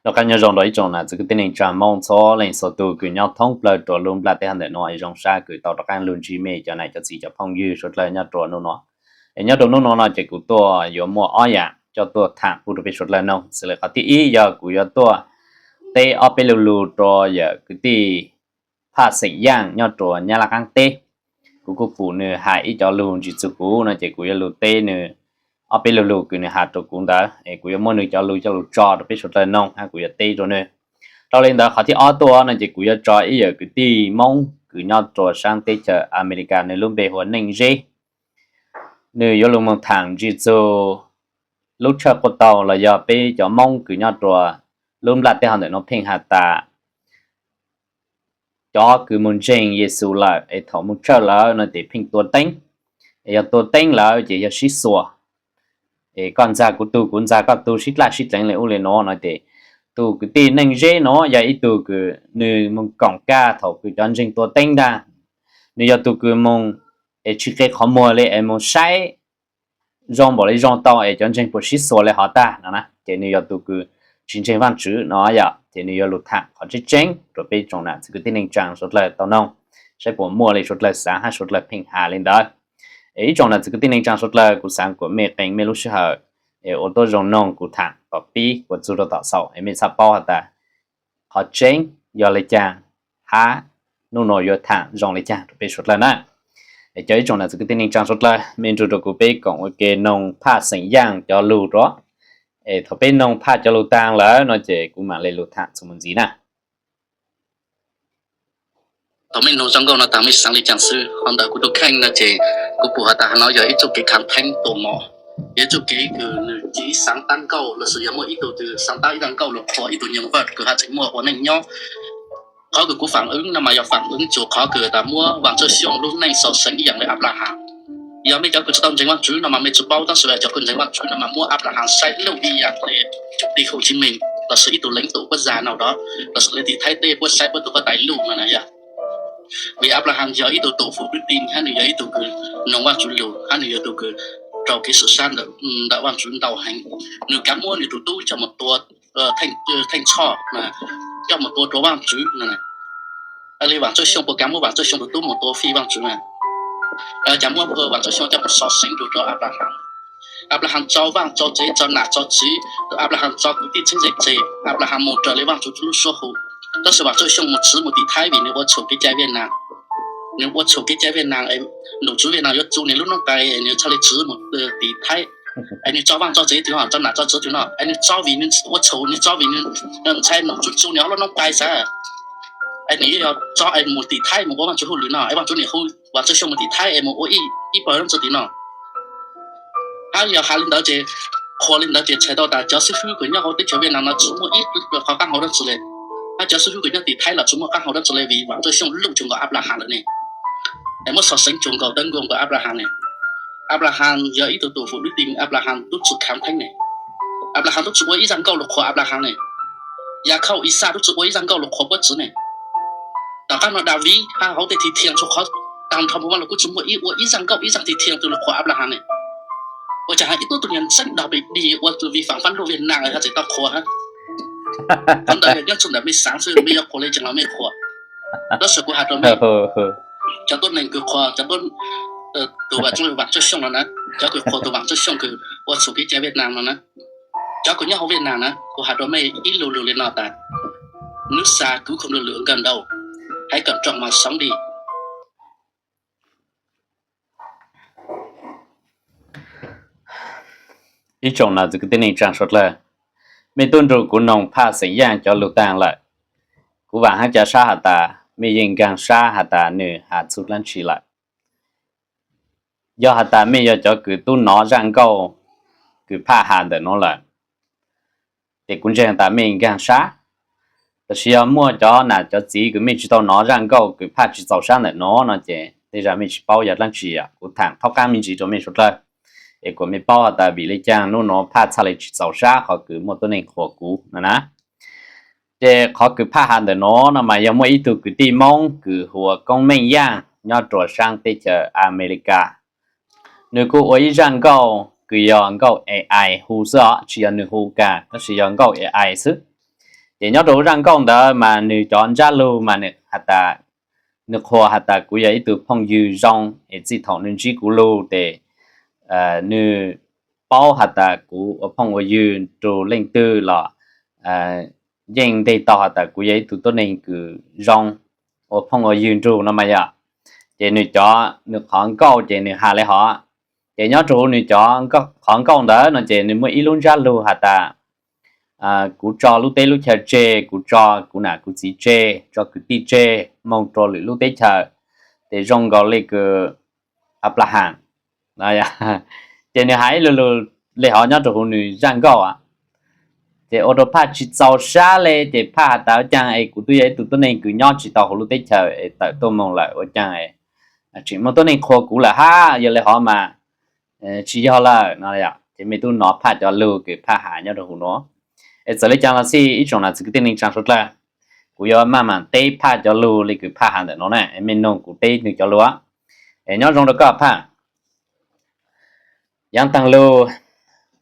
Rov qab nyob zoo rau ib tsoom nam txiv kwv tij neej tsaa Moob txhua leej txhua tug kws nyob thoob plawg rua lub nplaj teb hov ntawm nuav. Zoo sab kws tau rov qab lug ntsib mej cov nam cov txiv cov phooj ywg suav dlawg nyob rua nub nua. Es nyob rua nub nua no ces kuv tuaj yuav muaj ob yaam coj tuaj thaam pub rua peb suav dlawg noog. Xws le qhov thib ib yog kuv yuav tuaj teb ob peb lug lug rua yawm kwv tij Phaj Xeem Yaaj nyob rua Nyab Laj qaab teb. Kuv kuj pum nwg has ib cov lug ntsig txug kuv no ces kuv yuav lug teb nwg ob peb lug lug kws nwg has rua kuv ntawd. Es kuv yuav muab nwg cov lug coj lug tso rua peb suav dlawg noog hab kuv yuav teb rua nwg. Rau le ntawd qhov thib ob tuaj no ces kuv yuav tso ib yawm kwv tij Moob kws nyob rua saab teb chaws Amelikas, nwg lub npe hu ua Neej Zeb. Nwg yuav lug moog thaam ntsig txug lub tshawj quaj taug los yog peb cov Moob kws nyob rua lub nplaj teb hov ntawm nuav pheej has tas cov kws moog ntseeg Yexus lawm es thaum moog tshawj lawm no ces pheej tua teeb. Es yog tua teeb lawm ces yog sib xuas. Es koj ntxag kuv tug, kuv ntxag koj tug, sib dlaj sib dleev le ub le nuav no ces tug kwv tij Neej Zeb nuav yog ib tug kws nwg moog koom kaj thaum kws cov ntseeg tua teeb ntag. Nwg yog tug kws moog es tsis qe qhov muag le es moog saib zoo npaum le zoo tau es cov ntseeg puas sib xuas le hov tag no na. Ces nwg yog tug kws tsis ntseeg Vaajtswv no yom. Ces nwg yuav lug thaam qhov tseeb tseeb rua peb tsoom nam txiv kwv tij neej tsaa suav dlawg tau noog, saib puas muaj le suav dlawg xaav hab suav dlawg pheej has le ntawd. Es ib tsoom nam txiv kwv tij neej tsaa suav dlawg, kuv xaav kuas mej qee mej lub sij hawm es ua tuab zoo noog kuv thaam tom pib kuas txug rua tom xaum es mej txhaj paub has tas qhov tseeb yog le caag hab nub nua yuav thaam zoo le caag rua peb suav dlawg na. Es cov ib tsoom nam txiv kwv tij neej tsaa suav dlawg, mej nrug rua kuv peb koom ua ke noog Phaj Xeem Yaaj cov lug rua. Es thaum peb noog Phaj cov lug taag lawm no ces kuv maam le lug thaam txug mus ntxiv na. Thaum mej noog zaj nkauj no taag mej xaav le caag xwb? Qhov ntawm kuv tug kheej no ces kuv pum has tas no yog ib txuj kev khaav theeb tua mov, yog ib txuj kev kws nwg ci xaav taab nkauj lossis yog muaj ib tug twg xaav taab ib zaj nkauj lug qhuas ib tug nyuas vaaj kws has tseem muaj ua neej nyob. Qhov kws kuv faam wb no mas yog faam wb txug qhov kws tas muab Vaam Txwj Xyooj lub neej xaus xeev ib yaam le Aplahaas. Yog mej cov kws tsis tau ntseeg Vaajtswv no mas mej tsi paub, tab sis cov kws ntseeg Vaajtswv no mas muab Aplahaas saib luj ib yaam le cov Hu Chi Mins lossis ib tug leej tub kuab zag nau dov, lossis le tim Thaib tej puab saib puab tug huab tais luj no na yog. Vim Aplahaas yog ib tug tus fum dub ti hab nwg yog ib tug kws noog Vaajtswv lug hab nwg yog tug kws raug kev xwm sab ntawm Vaajtswv ntau heev. Nwg kaav muab nwg tug tub coj mus tua, Theej Tshoj, coj mus tua rua Vaajtswv no. Le Vaam Txwj Xyooj puas kaav muab Vaam Txwj Xyooj tug tub mus tua fij Vaajtswv na? Kaav muab Vaam Txwj Xyooj coj mus xaus xeev rua rua Aplahaas. Aplahaas tso vaaj tso tsev tso nam tso txiv, Aplahaas tso kwv tij txheeb ze txeg, Aplahaas mus raws le Vaajtswv lub suab hu. Tab sis Vaam Txwj Xyooj mus tsiv mus tim Thaib vim nwg ua txhum kev cai Viaj Nam. Nwg ua txhum kev cai Viaj Nam, nom tswv Viaj Nam yuav txu nwg lub noob qai, nwg txhaj le tsiv mus tim Thaib. Es nwg tso vaaj tso tsev twg no, tso nam tso txiv twg no, es nwg tso vim nwg ua txhum, nwg tso vim nwg ntshai nom tswv txu nwg ob lub noob qai xav. Es nwg yuav yog tso es mus tim Thaib mus ua Vaajtswv hauj lwm no, es Vaajtswv nwg hu Vaam Txwj Xyooj mus tim Thaib es mus ua ib pawg lub txwv tim no. Hab yog has le ntawd ces, qhuas le ntawd ces txhais tau tas cov xib hwb kws nyob huv teb chaws Viaj Nam no tsi muaj ib qho qaab hau dlaab tsi le, hab cov xib hwb kws nyob tim Thaib los tsi muaj qaab hau dlaab tsi le vim Vaam Txwj Xyooj luj tshua nkaus Aplahaas lawm ne. Es muab xaus xeev tshua nkaus dawb nkaus nkaus Aplahaas ne. Aplahaas yog ib tug tus fum dub ti, Aplahaas tub tsi khaav theeb ne. Aplahaas tub tsi ua ib zaj nkauj lug qhuas Aplahaas ne. Yakhauj, Ixaj tub tsi ua ib zaj nkauj lug qhuas puab txiv ne. Tom qaab no Daviv hab huv tej Thij Thiaj txhua qhov taag nrho puv vaaj lug kuj tsi muaj ib ua ib zaj nkauj ib zaj Thij Thiaj twg lug qhuas Aplahaas ne. Ua caag has ib tug tug nyuas ntxeeb dog pes dig ua tug vim faam fab luj Viaj Nam has tseem tau qhuas hab. Qhov ntawd yog nyob txug ntawm mej xaav xwb, mej yuav qhuas le caag los mej qhuas. Tab sis kuv has rua mej, cov tuab neeg kws qhuas cov tuab, tus Vaam Txwj Xyooj no na, cov kws qhuas tus Vaam Txwj Xyooj kws ua txhum kev cai Viaj Nam no na, cov kws nyob huv Viaj Nam na, kuv has rua mej ib lu lug le no tas, nước xa cứ không được lửa gần đâu, hãy cẩn trọng mà sống đi. Ib tsoom nam txiv kwv tij neej tsaa suav dlawg, mej tub nrug kuv noog Phaj Xeem Yaaj cov lug taag lawm. Kuv vaam hab ca sab has tas mej yeej nkaag sab has tas nwg has txug dlaab tsi lawm. Yog has tas mej yog cov kws tub nov zaj nkauj kws Phaj has ntawm nuav lawm, ces kuv ntseeg tas mej nkaag sab. Tab sis yog muaj cov nam cov txiv kws mej tsi tau nov zaj nkauj kws Phaj tsi txaus sab ntawm nuav no ces tej zag mej tsi paub yog dlaab tsi. Kuv thaam thaub qaab me ntsis rua mej suav dlawg, es kuas mej paub has tas vim le caag nub nuav Phaj txhaj le tsi txaus sab qhov kws muaj tuab neeg qhuas kuv no na. Ces qhov kws Phaj has ntawm nuav no mas yog muaj ib tug kwv tij Moob kws hu ua Koob Meej Yaaj nyob rua saab teb chaws Amelikas. Nwg kuj ua ib zaj nkauj kws yog nkauj AI hu xwb os, tsi yog nwg hu kag, tab sis yog nkauj AI xwb. Ces nyob rau lub zaj nkauj ntawd mas nws cov ntsab lug mas nws has tas, nws qhuas has tas kuv yog ib tug phooj ywg zoo, es txij thaum nws ntsib kuv lug ces nws paub has tas kuv ua phooj ua ywg nrug leej twg los yeej nteg tau has tas kuv yog ib tug tuab neeg kws zoo, ua phooj ua ywg nrug no mas yog. Ces nws cov, nws qhov nkauj ces nws has le hov. Ces nyob rau huv nws cov qhov nkauj ntawd no ces nws muaj ib lub ntsab lug has tas, kuv tso lub teb lub chaw tseg, kuv tso kuv nam kuv txiv tseg, tso kwv tij tseg moog rua lwm lub teb chaws, ces zoo nkaus le kws Aplaham. Ces nws has ib lu lug le hov nyob rau huv nws zaj nkauj. Ces ua rau Phaj tsis txaus sab le, ces Phaj has tas ua caag es kuv twb yog ib tug tuab neeg kws nyob tsis tau huv lub teb chaws es tawm tuaj moog lawm ua caag tseem muaj tuab neeg qhuas kuv lawm hab, yog le hov mas tsis yog lawm no. Ces mej tub nov Phaj cov lug kws Phaj has nyob rau huv nuav. Es txawm le caag los xij ib tsoom nam txiv kwv tij neej tsaa suav dlawg, kuv yuav maj mam teb Phaj cov lug le kws Phaj has ntawm nuav na, mej noog kuv teb nwg cov lug. Es nyob zoo rau koj Phaj. Yaav taag lug,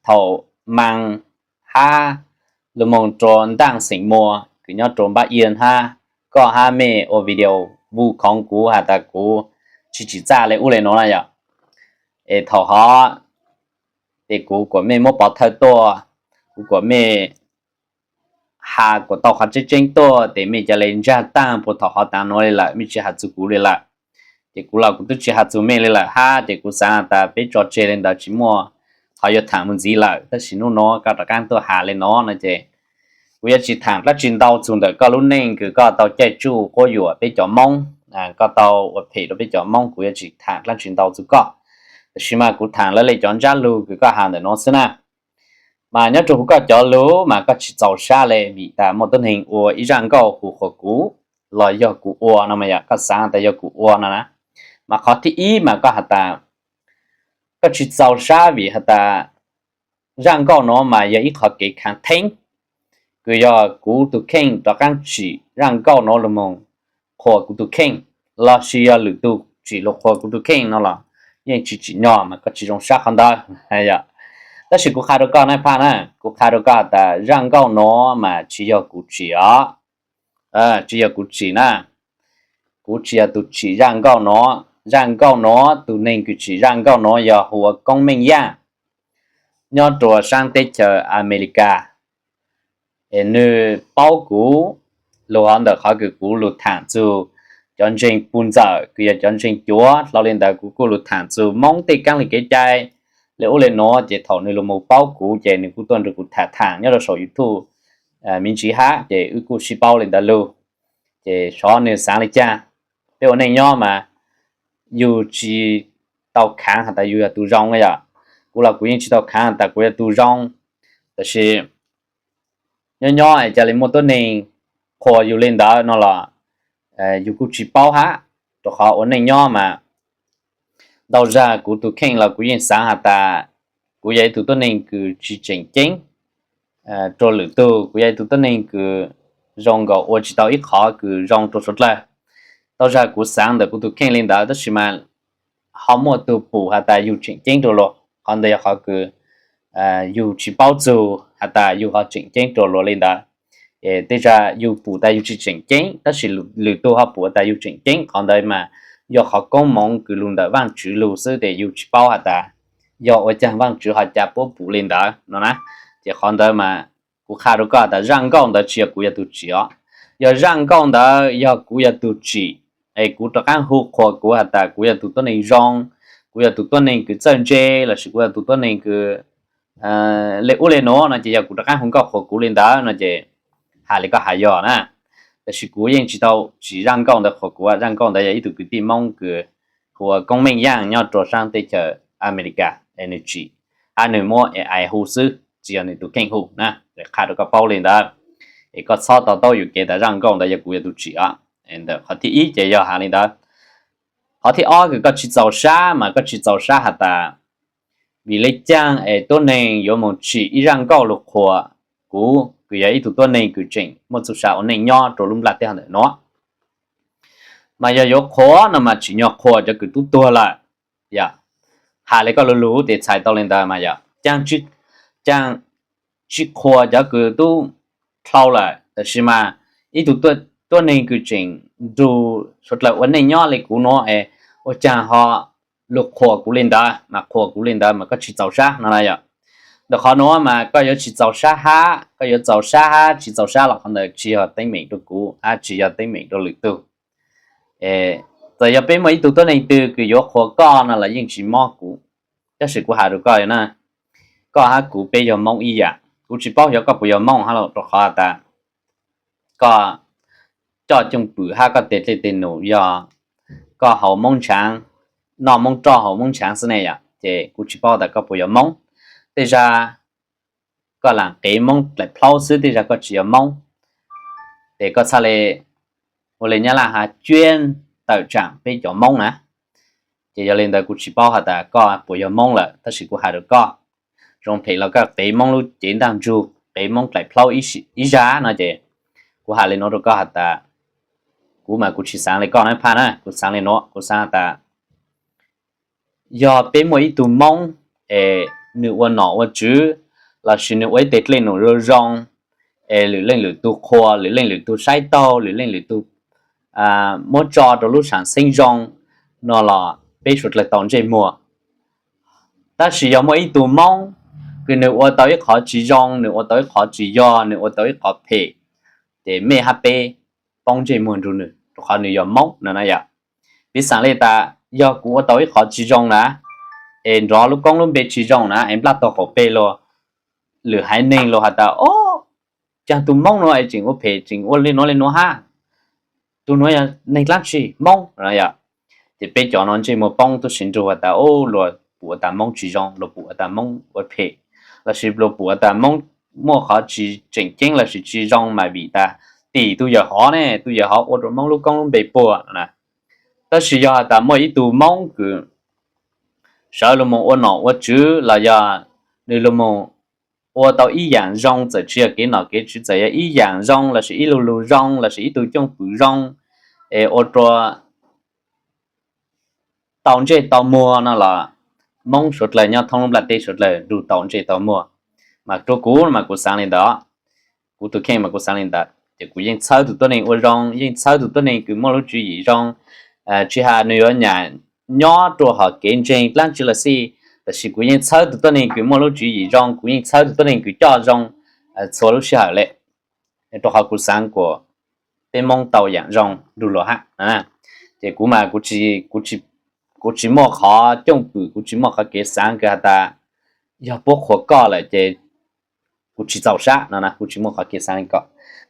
thaum Maas hab lug moog rua Ntaaj xeem Muas kws nyob rua Npab Iab hab, koj hab mej ua video vus khoov kuv has tas kuv tsis tsim txaj le ub le nuav na yom. Es thaum hov ces kuv kuam mej muab pov thawj tuaj, kuv kuam mej has kuas tau qhov tseeb tseeb tuaj, ces mej ca le ntsag taag puag thaum hov taag nuav le lawm, mej tsi has txug kuv le lawm. Ces kuv los kuv twb tsi has txug mej le lawm hab, ces kuv xaav has tas peb tso tseg le ntawd tsi muaj qhov yuav thaam mus ntxiv lawm, tab sis nub nuav koj rov qaab tuaj has le nuav no ces kuv yuav tsi thaam dlaab tsi ntau txug ntawm koj lub neej kws koj tau caij tsuj quab yuam peb cov Moob, koj tau ua phem rua peb cov Moob, kuv yuav tsi thaam dlaab tsi ntau txug koj. Tab sis mas kuv thaam lawv le cov ntsab lug kws koj has ntawm nuav xwb na. Mas nyob rua huv koj cov lug mas koj tsi txaus sab le vim tas muaj tuab neeg ua ib zaj nkauj hu qhuas kuv los yog kuv ua no mas yog koj xaav tas yog kuv ua no na. Mas qhov thib ib mas koj has tas koj tsi txaus sab vim has tas zaj nkauj nuav mas yog ib qhov kev khaav theeb, kws yog kuv tug kheej rov qaab tsim zaj nkauj nuav lug moog qhuas kuv tug kheej, lossis yog lwm tug tsim lug qhuas kuv tug kheej no los yeej tsi tsim nyog, mas koj tsi zoo sab qhov ntawd. Tab sis kuv qha rua koj na Phaj na, kuv qha rua koj has tas zaj nkauj nuav mas tsi yog kuv tsim os, tsi yog kuv tsim na. Kuv tsi yog tug tsim zaj nkauj nuav. Zaj nkauj nuav tug neeg kws tsim zaj nkauj nuav yog hu ua Koob Meej Yaaj, nyob rua saab teb chaws Amelikas. Es nwg paub kuv lug hov ntawm qhov kws kuv lug thaam txug cov ntseeg puj ntxawm kws yog cov ntseeg cuav, dlhau le ntawd kuv kuj lug thaam txug Moob tej kaab le kev cai le ub le nuav, ces thaum nwg lug moog paub kuv ces nwg kuj tuaj nrug kuv thaam thaam nyob rua saum YouTube me ntsis hab, ces wb kuj sib paub le ntawd lug. Ces xyov nwg xaav le caag, peb ua neej nyob mas yug tsi tau khaav has tas yug yog tug zoo yom. Kuv los kuv yeej tsi tau khaav has tas kuv yog tug zoo, tab sis nyob nyob es ca le muaj tuab neeg qhuas yug le ntawd no los yug kuj tsi paub hab, rua qhov ua neej nyob mas ntau zag kuv tug kheej los kuv yeej xaav has tas kuv yog ib tug tuab neeg kws tsi tseem ceeb rua lwm tug, kuv yog ib tug tuab neeg kws zoo nkaus ua tsi tau ib qhov kws zoo rua suav dlawg. Ntau zag kuv xaav ntawm kuv tug kheej le ntawd, tab sis mas ho muaj tug pum has tas yug tseem ceeb rua luas, qhov ntawd yog qhov kws yug tsi paub txug has tas yug ho tseem ceeb rua luas le ntawd. Tej zag yug pum tas yug tsi tseem ceeb, tab sis lwm tug ho pum tas yug tseem ceeb, qhov ntawd mas yog qhov koob moov kws lug ntawm Vaajtswv lug xwb, tes yug tsi paub has tas yog ua caag Vaajtswv ho ca puab pum le ntawd no na. Ces qhov ntawd mas kuv qha rua koj tas zaj nkauj ntawd tsi yog kuv yog tug tsim os. Yog zaj nkauj ntawd yog kuv yog tug tsim, es kuv rov qaab hu qhuas kuv has tas kuv yog tug tuab neeg zoo, kuv yog tug tuab neeg kws txawj ntse, lossis kuv yog tug tuab neeg kws le ub le nuav no, ces yog kuv rov qaab hu nkauj qhuas kuv le ntawd no ces has le koj has yog na. Tab sis kuv yeej tsi tau tsim zaj nkauj ntawd qhuas kuv, zaj nkauj ntawd yog ib tug kwv tij Moob kws hu ua Koob Meej Yaaj nyob rua saab teb chaws Amelikas es nwg tsim, hab nwg muab AI hu xwb, tsi yog nwg tug kheej hu na. Qha rua koj paub le ntawd, es koj txhob to taub yuam kev tas zaj nkauj ntawd yog kuv yog tug tsim os. Ntawm qhov thib ib ces yog has le ntawd. Qhov thib ob kws koj tsi txaus sab mas koj tsi txaus sab has tas vim le caag es tuab neeg yuav moog tsim ib zaj nkauj lug qhuas kuv kws yog ib tug tuab neeg kws tseem muaj txuj sa ua neej nyob rua lub nplaj teb ntawm nuav. Mas yog yuav qhuas no mas tsim nyog qhuas cov kws tub tuag lawm. Yog has le koj lug lug tes txhais tau le ntawd mas yog caag tsi qhuas cov kws tub dlhau lawm, Tab sis mas ib tug tuab neeg kws tseem nrug suav dlawg ua neej nyob li kuv nuav es ua caag ho lug qhuas kuv li ntawd mas qhuas kuv li ntawd mas koj tsis txaus sab no na yom. Ntawm qhov nuav mas koj yuav tsis txaus sab hab, koj yuav txaus sab hab tsis txaus sab los qhov ntawd tsis yog teeb meem rau kuv hab tsis yog teeb meem rau lwm tug. Txawm yog peb muaj ib tug tuab neeg twg kws yuav qhuas koj no los yeej tsis mob kuv. Tab sis kuv has rau koj na, koj hab kuv peb yog Moob ib yam. Kuv tsis paub xyov koj puas yog Moob hab los rau qhov tas koj coj cooj pwm hab koj tes dlej tes num yog koj haus Moob ntshaav, noj Moob roj haus Moob ntshaav xwb ne yom, ces kuv tsis paub tas koj puas yog Moob. Tej zag koj lam qev Moob dlaim plhaub xwb, tej zag koj tsis yog Moob, ces koj txhaj le ua le Nyab Laj has cuab tawm tsaam peb cov Moob na. Ces yog li ntawd kuv tsis paub has tas koj puas yog Moob lawm, tab sis kuv has rau koj, zoo phem los koj qev Moob lub cev ntaj ntsug, qev Moob dlaim plhaub ib zag no ces kuv has li nuav rau koj has tas, kuv mas kuv tsis xaav li koj na phaj na, kuv xaav li nuav, kuv xaav has tas yog peb muaj ib tug Moob es nws ua nom ua tswv lossis nws ua ib teg dlej num zoo zoo, es lwm leej lwm tug qhuas, lwm leej lwm tug saib taug, lwm leej lwm tug muab tso rau lub saam xeeb zoo no los peb suav dlawg tau ntsej muag. Tab sis yog muaj ib tug Moob kws nws ua tau ib qhov tsis zoo, nws ua tau ib qhov tsis yog, nws ua tau ib qhov phem, ces mej hab peb poob ntsej muag nrug nws rau qhov nws yog Moob no na yom. Piv xam li tas yog kuv ua tau ib qhov tsis zoo na, es nrov lub koob lub npe tsis zoo na, es nplaj tau qaum peg los lwm haiv neeg los has tas, o, caag tug Moob nuav es tseem ua phem tseem ua li nuav li nuav hab, tug nuav yog neeg dlaab tsi Moob no yom. Ces peb cov no ntsej muag poob tub si nrug has tas, o, luag pum ua tas Moob tsis zoo, luag pum ua tas Moob ua phem, lossis luag pum ua tas Moob muaj qhov tsis tseem ceeb lossis tsis zoo mas vim tas tim tug yawm hov ne, tug yawm hov ua rau Moob lub koob lub npe puag na. Tab sis yog has tas muaj ib tug Moob kws sawv lug moog ua nom ua tswv los yog nws lug moog ua tau ib yaam zoo, txawm tsis yog kev nom kev tswv, txawm yog ib yaam zoo lossis ib lug lug zoo lossis ib tug cooj pwm zoo, es ua rua tau ntsej tau muag no los Moob suav dlawg nyob thoob lub nplaj teb suav dlawg nrug tau ntsej tau muag. Mas rua kuv mas kuv xaav li ntawd, kuv tug kheej mas kuv xaav li ntawd, ces kuv yeej txhawb tug tuab neeg ua zoo, yeej txhawb tug tuab neeg kws muaj lub tswv yim zoo, tsis has nws yuav nyam nyob rua hom kev ntseeg dlaab tsi los xij, tab sis kuv yeej txhawb tug tuab neeg kws muaj lub tswv yim zoo, kuv yeej txhawb tug tuab neeg kws coj zoo txhua lub sij hawm le, rua qhov kuv xaav kuas peb Moob tau yaam zoo nrug luag hab. Ces kuv mas kuv tsis muaj qhov cooj pwm, kuv tsis muaj qhov kev xaav kws has tas yog puab qhuas koj lawm ces kuv tsis txaus sab no na, kuv tsis muaj qhov kev xaav li ko.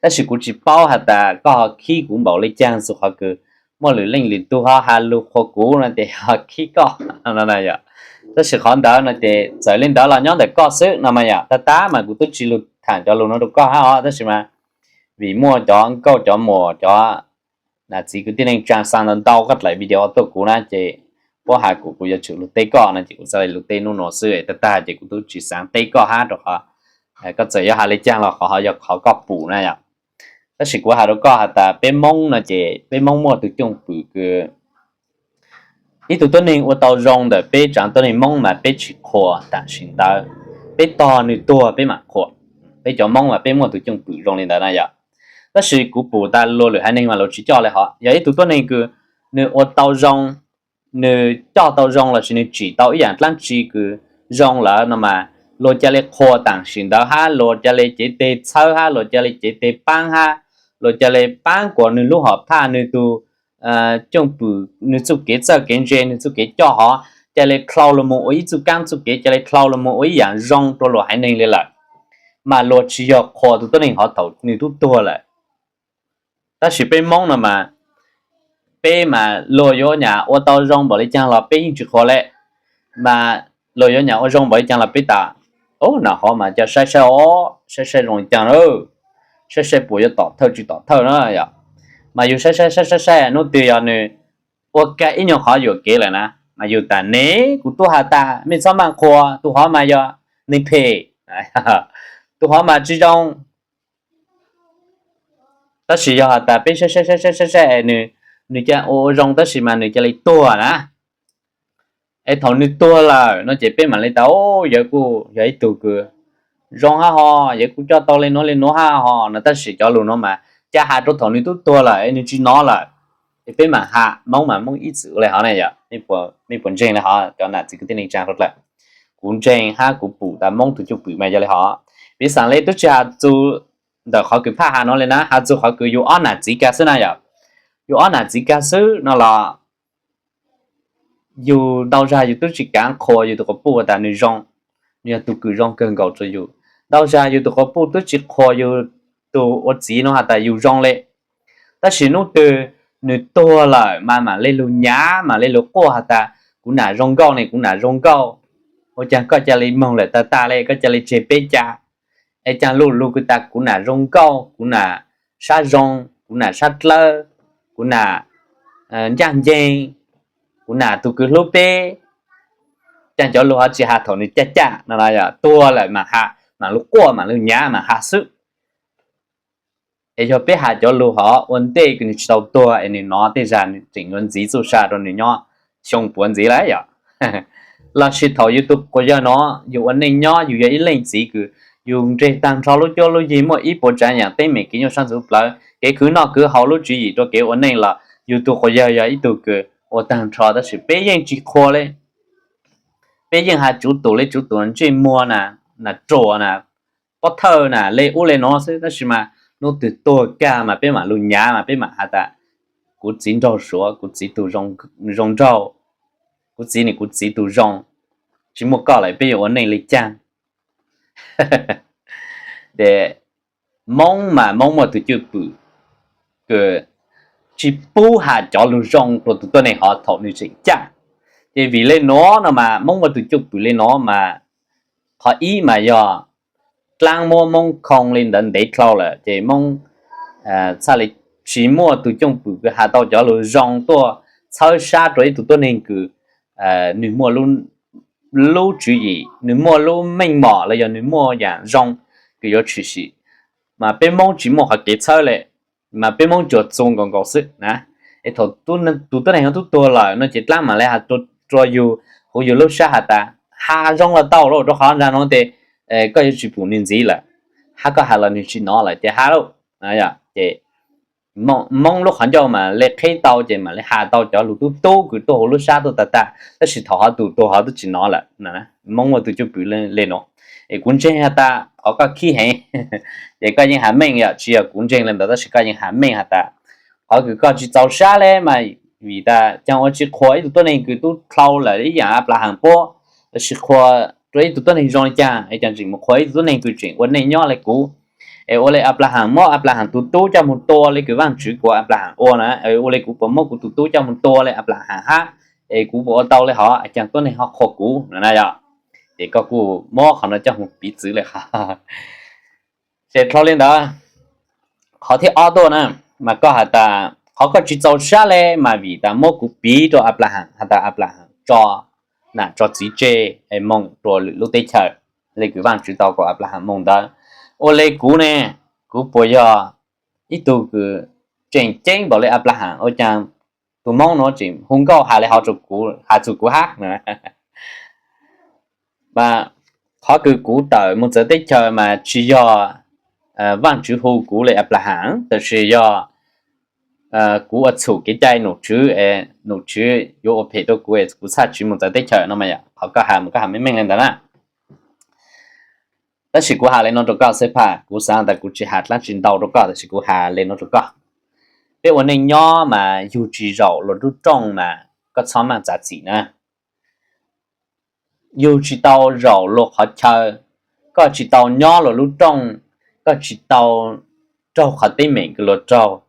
Tab sis kuv tsis paub has tas koj ho khib kuv npaum le caag, txug qhov kws muaj lwm leej lwm tug ho has lug qhuas kuv no ces ho khib koj. Tab sis qhov ntawd no ces txawm li ntawd los nyob ntawm koj xwb no mas yom. Tag tag mas kuv tub tsis lug thaam cov lug nuav rua koj hab os, tab sis mas vim muaj cov nkauj cov muam cov nam txiv kwv tij neej tsaa xaa ntau ntau koj dlaim video tuaj kuv na ces puab has kuv, kuv yuav tsum lug teb koj no ces kuv txhaj le lug teb nub nuav xwb. Tag tag ces kuv tub tsis xaav teb koj hab rua qhov koj txawm yuav has le caag los qhov ho yog qhov koj pum na yom. Tab sis kuv has rua koj has tas peb Moob no ces peb Moob muaj tug cooj pwm kws ib tug tuab neeg ua tau zoo ntawm peb tsaav tuab neeg Moob mas peb tsis qhuas taam sim ntawd, peb tog nws tuag peb mam qhuas. Peb cov Moob mas peb muaj tug cooj pwm zoo li ntawd na yom. Tab sis kuv pum tas luag lwm haiv neeg mas luag tsis coj le hov. Yog ib tug tuab neeg kws nws ua tau zoo, nws coj tau zoo lossis nws tsim tau ib yaam dlaab tsi kws zoo lawm no mas luag ca le qhuas taam sim ntawd hab, luag ca le cev teg txhawb hab, luag ca le cev teg paab hab, luag ca le paab kuas nws lub hom phaj, nws tug cooj pwm, nws txuj kev txawj kev ntse, nws txuj kev coj hov ca le dlhau lug moog ua ib txuj kaab txuj kev, ca le dlhau lug moog ua ib yaam zoo rua luag haiv neeg le lawm, mas luag tsis yog qhuas tug tuab neeg hov thaum nws tub tuag lawm. Tab sis peb Moob no mas peb mas luag yuav nyam ua tau zoo npaum le caag los peb yeej tsis qhuas le. Mas luag yuav nyam ua zoo npaum le caag los peb tas, o, nam hov mas ca saib saib os, saib saib zoo le caag na, saib saib puas yuav tom thawj tsis tom thawj na yom. Mas yug saib saib saib saib saib nub twg yog nws ua kag ib nyuag qhov yuam kev lawm na, mas yug tas ne, kuv tub has tas mej txhob maj qhuas, tug hov mas yog neeg phem, tug hov mas tsis zoo. Tab sis yog has tas peb saib saib saib saib saib es nws ca ua ua zoo tab sis mas nws ca le tuag na, es thaum nws tuag lawm no ces peb mam le tas, o, yawg kuj yog ib tug kws zoo hab ho, yog kuv coj tau le nuav le nuav hab ho no, tab sis cov lug nuav mas ca has rua thaum nwg tub tuag lawm es nwg tsis nov lawm, es peb mam has. Moob mas Moob ib txwm ua le hov na yom, mej puas ntseeg le hov cov nam txiv kwv tij neej tsaa dlawg? Kuv ntseeg hab kuv pum tas Moob tug cwj pwm mas yog le hov. Piv xam le tub tsis has txug ntawm qhov kws phaj has no le na, has txug qhov kws yug ob nam txiv kag xwb na yom. Yug ob nam txiv kag xwb no los yug ntau zag yug tub tsis kaav qhuas yug tug quas puj has tas nwg zoo, nwg yog tug kws zoo kawg nkaus rua yug. Ntau zag yug tug quas puj tub tsis qhuas yug tug ua txiv no has tas yug zoo le. Tab sis nub twg nwg tuag lawm mas mam le lug nyav mam le lug quaj has tas kuv nam zoo nkauj ne, kuv nam zoo nkauj, ua caag koj ca le moog lawm tag tag le, koj ca le tseg peb ca? Es caag lug lug kws tas kuv nam zoo nkauj, kuv nam sab zoo, kuv nam sab dlawb, kuv nam ncaaj nceeg, kuv nam tug kws hlub peb. Caag cov lug hov tsis has thaum nwg caj caj no, tuag lawm mam has, mam lug quaj mam lug nyav mam has xwb. Es yog peb has cov lug hov ua ntej kws nwg tsis tau tuag es nwg nov tej zag nwg tseem yuav ntxiv txuj sa rua nwg nyob xyoo puav ntxiv lawm yom. Lossis thaum yug tug quas yawg no, yug ua neej nyob yug yog ib leej txiv kws yug nreg taag nrho lub cuab lub yig, muaj ib puas tsaav yaam teeb meem kev nyuaj sab ntxuv plawv, kev khwv noj khwv haus, lub tswv yim rua kev ua neej los yug tug quas yawg yog ib tug kws ua taag nrho, tab sis peb yeej tsis qhuas le. Peb yeej has tsuv tus le tsuv tus, ntsej muag na, nas ruam na, pob thawj na, le ub le nuav xwb, tab sis mas nub twg tuag kag mas peb mam lug nyav mas peb mam has tas kuv txiv nraug suav, kuv txiv tug zoo nraug, kuv txiv ne kuv txiv tug zoo, tsis muaj koj lawm peb yuav ua neej le caag? Ces Moob mas Moob muaj tug cwj pwm kws tsis pub has cov lug zoo rua tug tuab neeg hov thaum nwg tseem caj. Ces vim le nuav no mas Moob muaj tug cwj pwm le nuav mas qhov ib mas yog dlaab muab Moob khoo le ntawd ntev dlhau lawm ces Moob txhaj le tsis muaj tug cwj pwm kws has tau cov lug zoo tuaj txhawb sab rua ib tug tuab neeg kws nwg muaj lub tswv yim, nwg muaj lub meej mom los yog nwg muaj yaam zoo kws yuav tshwm sim. Mas peb Moob tsis muaj qhov kev txhawb le, mas peb Moob tsuas txu nkaus nkaus xwb na. Es thaum tug tuab neeg tub tuag lawm no ces dlaab mam le has rua yug huv yug lub sab has tas has zoo los tau lauj, rua qhov ntsag nuav tes koj yuav tsis pum nwg ntxiv lawm, hab koj has los nwg tsis nov lawm ces has lauj. Ces Moob lub qhov ncauj mas le qheb tau ces mam le has tau cov lug tub tub kws tuaj huv lub sab tuaj tag tag, tab sis thaum hov tug tuag hov twb tsis nov lawm. Moob muaj tug cwj pwm le nuav. Es kuv ntseeg has tas qhov koj khib heev, ces koj yeej has meej yom, tsis yog kuv ntseeg le ntawd tab sis koj yeej has meej has tas qhov kws koj tsis txaus sab le mas vim tas caag ua tsis qhuas ib tug tuab neeg kws tub dlhau lawm ib yaam Anplahas puab, lossis qhuas rua ib tug tuab neeg zoo le caag es caag tseem mus qhuas ib tug tuab neeg kws tseem ua neej nyob le kuv. Es ua le Anplahas muab Anplahas tug tub coj moog tua le kws Vaajtswv kuas Anplahas ua na, ua le kuv puas muab kuv tug tub coj moog tua le Anplahas hab, es kuv puas ua tau le hov, caag tuab neeg ho qhuas kuv no na yom? Ces koj kuj muab qhov no coj moog piv txwv le qhov. Ces dlhau le ntawd, qhov thib ob tuaj na, mas koj has tas qhov koj tsis txaus sab le mas vim tas muab kuv piv rua Anplahas has tas Anplahas tso nam tso txiv tseg moog rua lwm lub teb chaws le kws Vaajtswv tau kuas Anplahas moog ntawd. Ua le kuv ne, kuv puas yog ib tug kws tseem ceeb npaum le Anplahas? Ua caag tug Moob nuav tseem hu nkauj has le hov rua kuv, has txug kuv hab? Mas qhov kws kuv tawm moog txawv teb chaws mas tsis yog Vaajtswv hu kuv le Anplahas, tab sis yog kuv ua txhum kev cai nom tswv, nom tswv yuav ua phem rua kuv, kuv txhaj tsis moog txawv teb chaws no mas yom. Qhov koj has mas koj has meej meej le ntawd na. Tab sis kuv has le nuav rua koj xwb pab, kuv xaav tas kuv tsis has dlaab tsi ntau rua koj, tab sis kuv has le nuav rua koj. Peb ua neej nyob mas yug tsis zaum luas lub rooj mas koj txhob maaj txav txim na. Yug tsis tau zaum luas qhov chaw, koj tsis tau nyob luas lub rooj, koj tsis tau raug qhov teeb meem kws luas raug,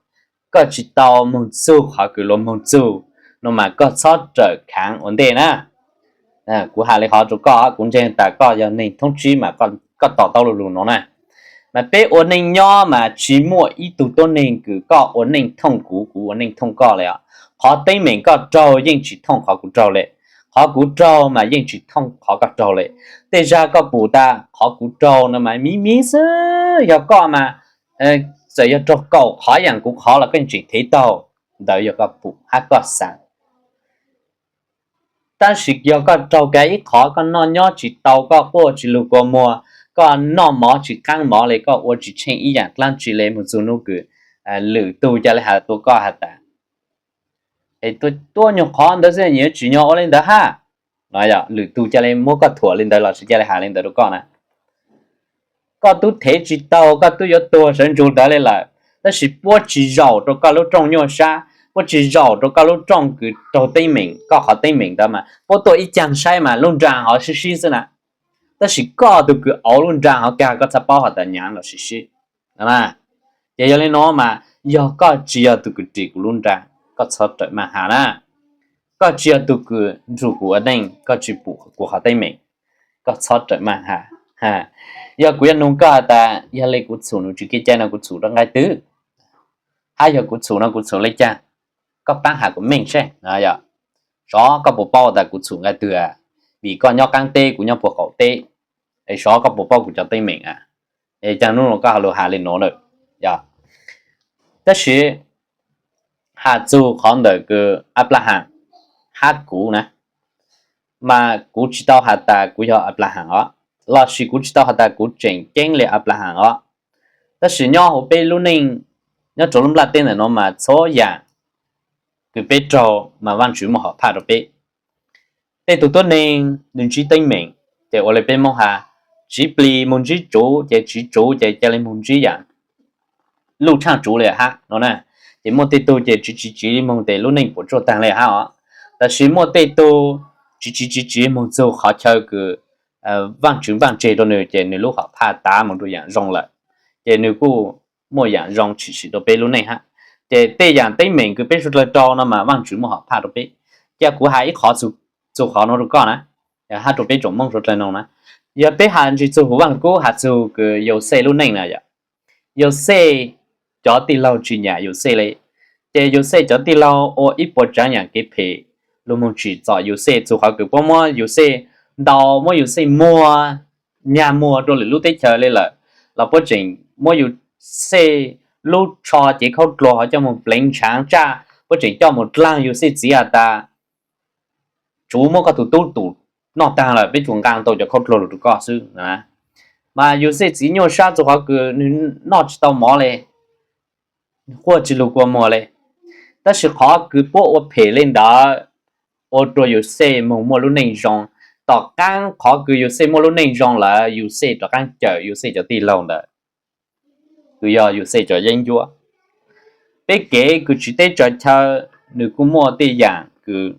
koj tsis tau moog txug qhov kws luas moog txug, no mas koj txhob rawm khaav ua ntej na. Kuv has le hov rua koj, kuv ntseeg tas koj yog neeg thoob tsib mas koj to taub lug lug no na. Mas peb ua neej nyob mas tsis muaj ib tug tuab neeg kws koj ua neej thooj kuv, kuv ua neej thooj koj le os. Qhov teeb meem koj raug yeej tsis thooj qhov kuv raug le. Qhov kuv raug mas yeej tsis thooj qhov koj raug le. Tej zag koj pum tas qhov kuv raug no mas miv miv xwb, yog koj mas txawm yog raug kaum qhov yaam kuv qhov los koj yeej tseem thev taug. Ntawd yog koj pum hab koj xaav. Tab sis yog koj raug kag ib qhov, koj noj nyob tsis tau, koj quaj tsis lug kua muag, koj noj mov tsis qaab mov le, koj ua tsis tsheej ib yaam dlaab tsi le, moog txug nub kws lwm tug ca le has tua koj has tas, es tuab nyuag qhov ntawd xwb nyias tsim nyog ua le ntawd hab. Lwm tug ca le muab koj thuam le ntawd lossis ca le has le ntawd rua koj na, koj tub thev tsis taug, koj tub yuav tuag sawv ntsug ntawd le lawm, tab sis puab tsis zaum rua koj lub rooj nyuaj sab, puab tsis zaum rua koj lub rooj kws raug teeb meem, koj qhov teeb meem ntawd mas puab tuaj ib caag saib mas lub nra hov sib sib xwb na. Tab sis koj tug kws auv lub nra hov kag koj txhaj paub has tas nyaav lossis sib. Ces yog le nuav mas yog koj tsis yog tug kws ris kuv lub nra, koj txhob rawm maaj has na. Koj tsis yog tug kws nrug kuv ua neej, koj tsis pum kuv qhov teeb meem, koj txhob rawm maaj has. Yog kuv yuav nug koj has tas yog le kuv txhum nws tsis kev cai no kuv txhum rua nqai twg, hab yog kuv txhum no kuv txhum le caag, koj paab has kuv meej seb. Sov koj puas paub tas kuv txhum nqai twg, vim koj nyob qaab teb kuv nyob puag qaum teb, es sov koj puas paub kuv cov teeb meem. Es caag nub no koj ho lug has le nuav lawm. Tab sis has txug qhov ntawm kws Aplaham hab kuv na, mas kuv tsis tau has tas kuv yog Aplaham os, lossis kuv tsis tau has tas kuv tseem ceeb le Aplaham os. Tab sis nyob huv peb lub neej, nyob rua lub nplaj teb ntawm nuav mas txhua yaam kws peb raug mas Vaajtswv muaj hom phaj rua peb. Tej tug tuab neeg nws ntsib teeb meem, ces ua le peb Moob has, tsiv plig moog ntsib tsuv, ces tsiv tsuv ces ca le moog ntsib yaam luj tshaaj tsuv le hab no na. Ces muaj tej tug ces tsiv tsiv tsiv moog tes lub neej puas tsuaj taag le hab os. Tab sis muaj tej tug tsiv tsiv tsiv tsiv moog txug qhov chaw kws Vaajtswv vaaj tseg rua nws, ces nws lub hom phaj tav moog rua yaam zoo lawm, ces nws kuj muaj yaam zoo tshwm sim rua peb lub neej hab. Ces tej yaam teeb meem kws peb suav dlawg raug no mas Vaajtswv muaj hom phaj rua peb. Ca kuv has ib qhov txug qhov nuav rua koj na, hab rua peb tsoom Moob suav dlawg noog na. Yog peb has ntsis txug huv Vaaj Lug Kub has txug kws Yauxej lub neej na yom. Yauxej cov tij laug tsis nyam Yauxej le, ces Yauxej cov tij laug ua ib puas tsaav yaam kev phem lug moog tsim txom Yauxej, txug qhov kws puab muab Yauxej ntaus, muab Yauxej muag, nyag muag rua lwm lub teb chaws le lawm, los puab tseem muab Yauxej lub tsho cev khaub dluag ho coj moog pleev ntshaav tsaj, puab tseem coj moog dlaag Yauxej txiv has tas, tsuv muab koj tug tub tum noj taag lawm, peb tsuas nqaa tau cov khaub dluag lug rua koj xwb. Mas Yauxej txiv nyuaj sab txug qhov kws nws noj tsis tau mov le, quaj tsis lug kua muag le. Tab sis qhov kws puab ua phem le ntawd ua rua Yauxej moog muaj lub neej zoo. Tom qaab qhov kws Yauxej muaj lub neej zoo lawm, Yauxej rov qaab cawm Yauxej cov tij laug ntawd, kws yog Yauxej cov yeeb ncuab. Peb kev kws tsiv teb tsaws chaw, nws kuj muaj tej yaam kws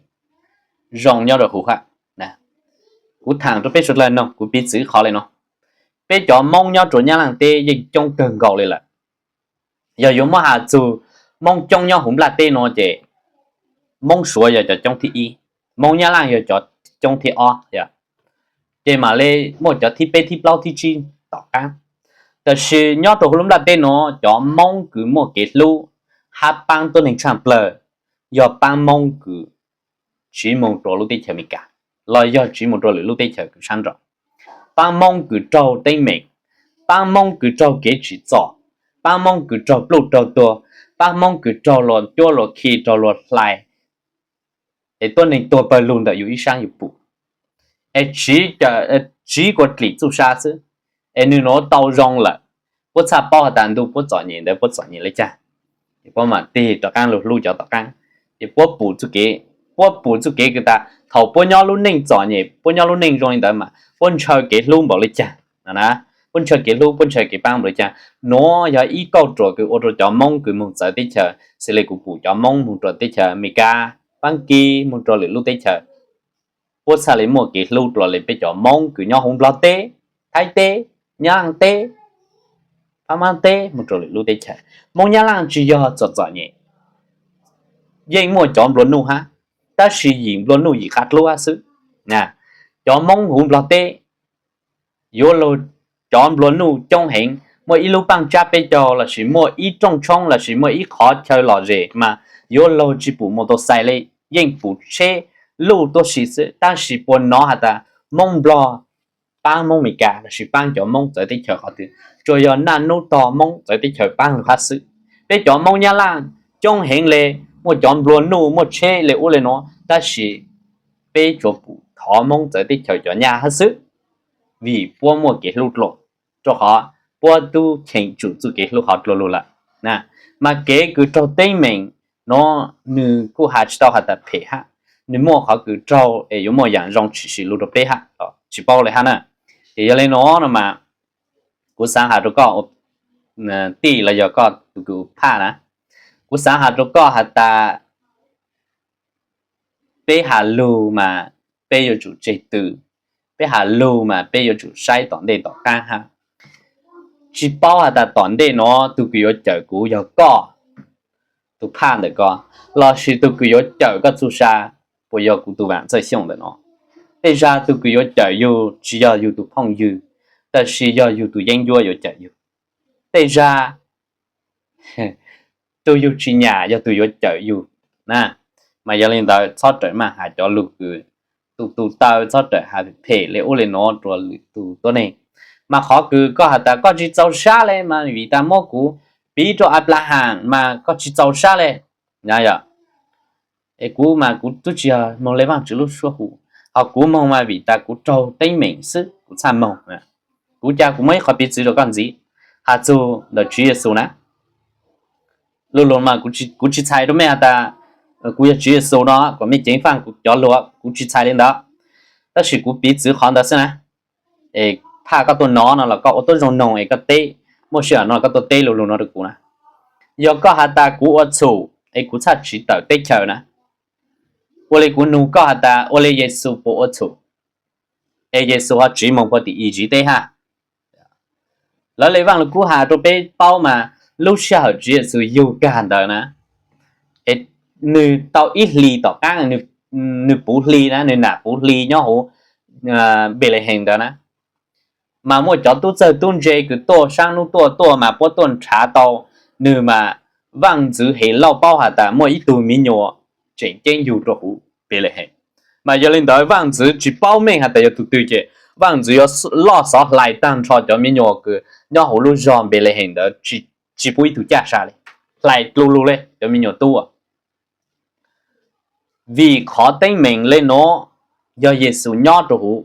zoo nyob rua huv hab. Kuv thaam rua peb suav dlawg noog, kuv piv txwv qhov le no, peb cov Moob nyob rua Nyab Laaj teb yeej coob kawg nkaus le lawm. Yog yuav muab has txug Moob coob nyob huv nplaj teb nuav ces Moob Suav yog cov coob thib ib, Moob Nyab Laaj yog cov coob thib ob, ces mam le muaj cov thib peb thib plaub thib tsib tom qaab. Tab sis nyob rua huv lub nplaj teb nuav cov Moob kws muaj kev hlub hab paab tuab neeg tshaaj plawg yog paab Moob kws tsiv moog rua lub teb chaws Amelikas los yog tsiv moog rua lwm lub teb chaws kws sab nraud. Paab Moob kws raug teeb meem, paab Moob kws raug kev tsim txom, paab Moob kws raug pluj raug tuag, paab Moob kws raug luas cuab luas khi raug luas hlais, es tuab neeg tuag pawg lug ntawm yus ib saab yus pum, es tsiv kua dlim txuj sa xwb, es nwg nuav tau zoo lawm, puab txhaj paub has tas ntuj puab txom nyem ntawd puab txom nyem le caag, es puab mam tig rov qaab lug hlub cov tom qaab. Ces puab pum txuj kev, puab pum txuj kev kws tas thaum puab nyob lub neej txom nyem, puab nyob lub neej zoo li ntawd mas puab ntshaw kev hlub npaum le caag, puab ntshaw kev hlub, puab ntshaw kev paab npaum le caag. Nuav yog ib kauj ruam kws ua rua cov Moob kws moog txawv teb chaws, xws le kuv pum cov Moob moog rua teb chaws Amelikas, Vaab Kis, moog rua lwm lub teb chaws, puab txhaj le muaj kev hlub dlua le peb cov Moob kws nyob huv Nplog teb, Thaib teb, Nyab Laaj teb, Phab Maab teb moog rua lwm lub teb chaws. Moob Nyab Laaj tsis yog txom txom nyem, yeej muaj cov nplua nuj hab, tab sis yim nplua nuj yim qab dlub hab xwb. Cov Moob huv Nplog teb yuav lug, cov nplua nuj coob heev, muaj ib lub paaj tsab peb caug lossis muaj ib rooj tshoob lossis muaj ib qhov chaw lom zem mas yuav lug tsis pum motor xais le, yeej pum tsheb luj tuab si xwb. Tab sis puas nov has tas Moob Nplog paab Moob Amelikas lossis paab cov Moob txawv teb chaws qhov twg? Tsuas yog naj nub tog Moob txawv teb chaws paab lug hab xwb. Peb cov Moob Nyab Laaj coob heev le, muaj cov nplua nuj muaj tsheb le ub le nuav, tab sis peb tsuas pum thov Moob txawv teb chaws cov nyaj hab xwb, vim puab muaj kev hlub dlua. rau qhov puab tub cheem tsum txuj kev hlub qhov dlua lug lawm. Mas kev kws raug teeb meem nuav nwg kuj has tsis tau has tas phem hab, nwg muaj qhov kws raug es yuav muaj yaam zoo tshwm sim lug rau peb hab, tsis paub le hab na. Ces yog le nuav no mas kuv xaav has rau koj tij los yog koj tug kws ua phaj na, kuv xaav has rau koj has tas peb has lug mas peb yuav tsum tseg tw, peb has lug mas peb yuav tsum saib tom ntej tom qaab hab. Tsis paub has tas tom ntej nuav tug kws yuav cawm kuv yog koj tug phaj ntawm ko, lossis tug kws yuav cawm koj txuj sa puas yog kuv tug Vaam Txawj Xyooj ntawm no. Tej zag tug kws yuav cawm yug tsis yog yug tug phooj ywg, tab sis yog yug tug yeeb ncuab yuav cawm yug. Tej zag tug yug tsis nyam yog tug yuav cawm yug na. Mas yog le ntawd txhob rawm maj has cov lug kws tu tu taw, txhob rawm has phem le ub le nuav rua lwm tug tuab neeg. Mas qhov kws koj has tas koj tsis txaus sab le mas vim tas muab kuv piv rau Anplahas mas koj tsis txaus sab le. Yog es kuv mas kuv tub tsis yog moog le Vaajtswv lub suab hu, ho kuv moog mas vim tas kuv raug teeb meem xwb kuv txhaj moog. Kuv ca kuv muab ib qho piv txwv rau koj ntxiv, has txug ntawm Tswv Yexus na. Lu lug mas kuv tsis txhais rau mej has tas kuv yog Tswv Yexus no kom mej ceev faaj kuv cov lug, kuv tsis txhais le ntawd. Tab sis kuv piv txwv qhov ntawd xwb na. Es phaj koj tuaj nov no los koj ua tuab zoo noog es koj teb, muaj sij hawm no koj tuaj teb lu lug no rau kuv na. Yog koj has tas kuv ua txhum es kuv txhaj tsiv tawm teb chaws na, ua le kuv nug koj has tas ua le Yexus puas ua txhum, es Yexus ho tsiv moog puag tim Iziv teb hab? Lawv le Vaaj Lug Kub has rau peb paub mas lub sij hawm Tswv Yexus yug kag ntawd na, es nwg tau ib hlis tom qaab, nwg puv hli na, nwg nam puv hli nyob huv Npelehees ntawd na, mas muaj cov tub txawg tub ntse kws tuaj saab nub tuaj tuaj mas puab tuaj nrhav tau nwg mas Vaaj Ntxwv Helauj paub has tas muaj ib tug miv nyuas tseem ceeb yug rua huv Npelehees. Mas yog le ntawd Vaaj Ntxwv tsis paub meej has tas yog tug twg ces Vaaj Ntxwv yuav loj xov hlais taag nrho cov miv nyuas kws nyob huv lub zog Npelehees ntawd, tsis pub ib tug caj sa le, hlais dlu lug le cov miv nyuas tub. Vim qhov teeb meem le nuav yog Yexus nyob rua huv,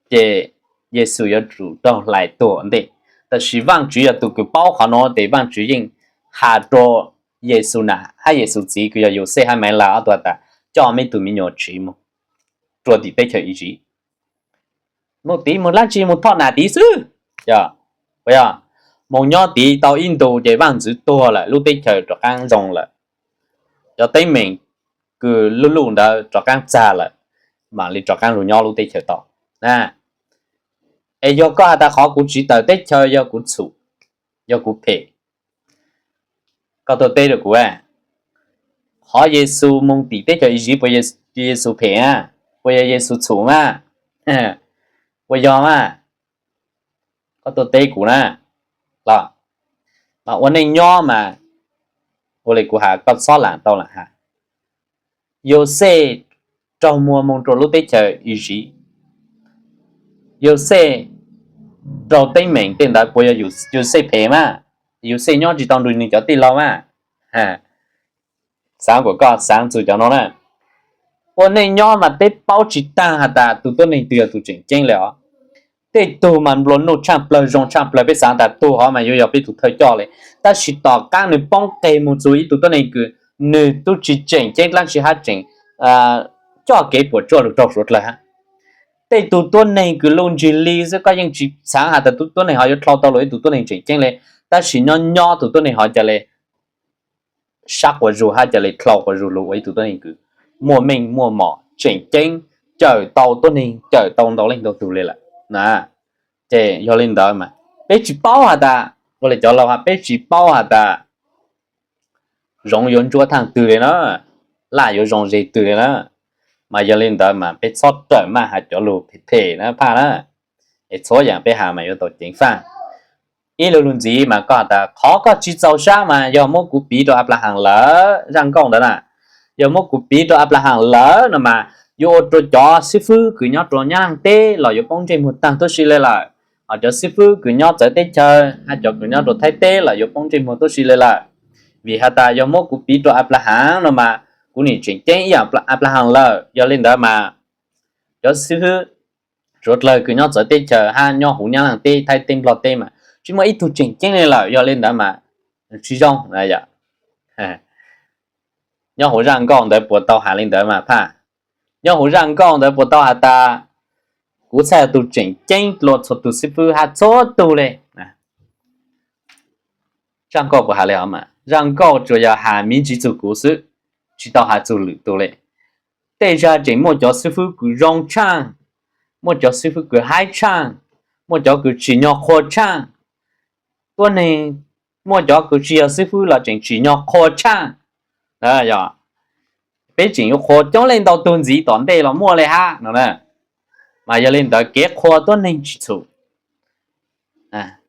ces Yexus yuav tsum raug hlais tuag ntej. Tab sis Vaajtswv yog tug kws paub qhov nuav tes Vaajtswv yeej has rua Yexus nam hab Yexus txiv kws yog Yauxej hab Maivlaag ob tug has tas coj meb tug miv nyuas tsiv moog rua tim teb chaws Iziv. Moog tid moog dlaab tsi? Moog thoj nam tid xwb. Yog, yog, moog nyob tid tau ib ntu ces Vaaj Ntxwv tuag lawm, lub teb chaws rov qaab zoo lawm, cov teeb meem kws luj luj ntawd rov qaab txag lawm, mam li rov qaab lug nyob lub teb chaws tod. Es yog koj has tas qhov kuv tsiv tawm teb chaws yog kuv txhum, yog kuv phem, koj tuaj teb rua kuv, qhov Yexus moog tim teb chaws Iziv puas yog Yexus phem a? Puas yog Yexus txhum mas? Puas yog mas? Koj tuaj teb kuv na. Los, mas ua neej nyob mas ua le kuv has koj txhob laam tau laam has. Yauxej raug muag moog rua lub teb chaws Iziv, Yauxej raug teeb meem tej ntawd puas yog Yauxej phem mas? Yauxej nyob tsis tau nrug nwg cov tij laug mas. Xaav kuas koj xaav txug cov no na. Ua neej nyob mas peb paub tsis taag has tas tug tuab neeg twg yog tug tseem ceeb le os. Tej tug mas nplua nuj tshaaj plawg zoo tshaaj plawg, peb xaav tas tug hov mas yuav yog peb tug thawj coj le, tab sis tom qaab nwg poob qeg moog txug ib tug tuab neeg kws nwg tub tsis tseem ceeb dlaab tsi hab tseem coj kev puam tsuaj lug raug suav dlawg hab. Tej tug tuab neeg kws luj ntsig li xwb koj yeej tsis xaav has tas tug tuab neeg hov yuav dlhau tau lug ib tug tuab neeg tseem ceeb le, tab sis nyob nyob tug tuab neeg hov ca le sab quas zug hab ca le dlhau quas zug lug ua ib tug tuab neeg kws muaj meej muaj mom tseem ceeb, cawm tau tuab neeg cawm tau ntau leej ntau tug le lawm na. Ces yog le ntawd mas peb tsis paub has tas, ua le cov laug has, peb tsis paub has tas zoov yuav ntsuab thaaj twg le na, laj yuav zoo ze twg le na. Mas yog le ntawd mas peb txhob rawm maj has cov lug phem phem na phaj na. Es txhua yaam peb has mas yuav tau ceev faj. Ib lu lug ntxiv mas koj has tas qhov koj tsis txaus sab mas yog muab kuv piv rau Anplahas lawm, zaj nkauj ntawd na. Yog muab kuv piv rau Anplahas lawm no mas yuav ua rua cov xib fwb kws nyob rua Nyab Laaj teb los yuav poob ntsej muag taag tuab si le lawm. Ho cov xib fwb kws nyob txawv teb chaws hab cov kws nyob rua Thaib teb los yuav poob ntsej muag tuab si le lawm. Vim has tas yog muab kuv piv rau Anplahas no mas kuv nim tseem ceeb ib yaam Anplahas lawm. Yog le ntawd mas cov xib fwb suav dlawg kws nyob txawv teb chaws hab nyob huv Nyab Laaj teb, Thaib teb, Nplog teb mas tsi muaj ib tug tseem ceeb le lawm. Yog le ntawd mas tsi zoo. Nyob huv zaj nkauj ntawd puas tau has le ntawd mas phaj? Nyob huv zaj nkauj ntawd puas tau has tas kuv txhaj yog tug tseem ceeb dlua txhua tug xib fwb hab txhua tug le? Zaj nkauj puas has le os mas? Zaj nkauj tsuas yog has miv ntsis txug kuv xwb, tsi tau has txug lwm tug le. Tej zag tseem muaj cov xib fwb kws zoo tshaaj, muaj cov xib fwb kws haib tshaaj, muaj cov kws tsim nyog qhua tshaaj. Tuab neeg, muaj cov kws tsi yog xib fwb los tseem tsim nyog qhua tshaaj. Yog, peb tseem yuav qhua coob leej ntau tug ntxiv tom ntej los muaj le hab no na. Mas yog le ntawd kev qhua tuab neeg tsi txhum,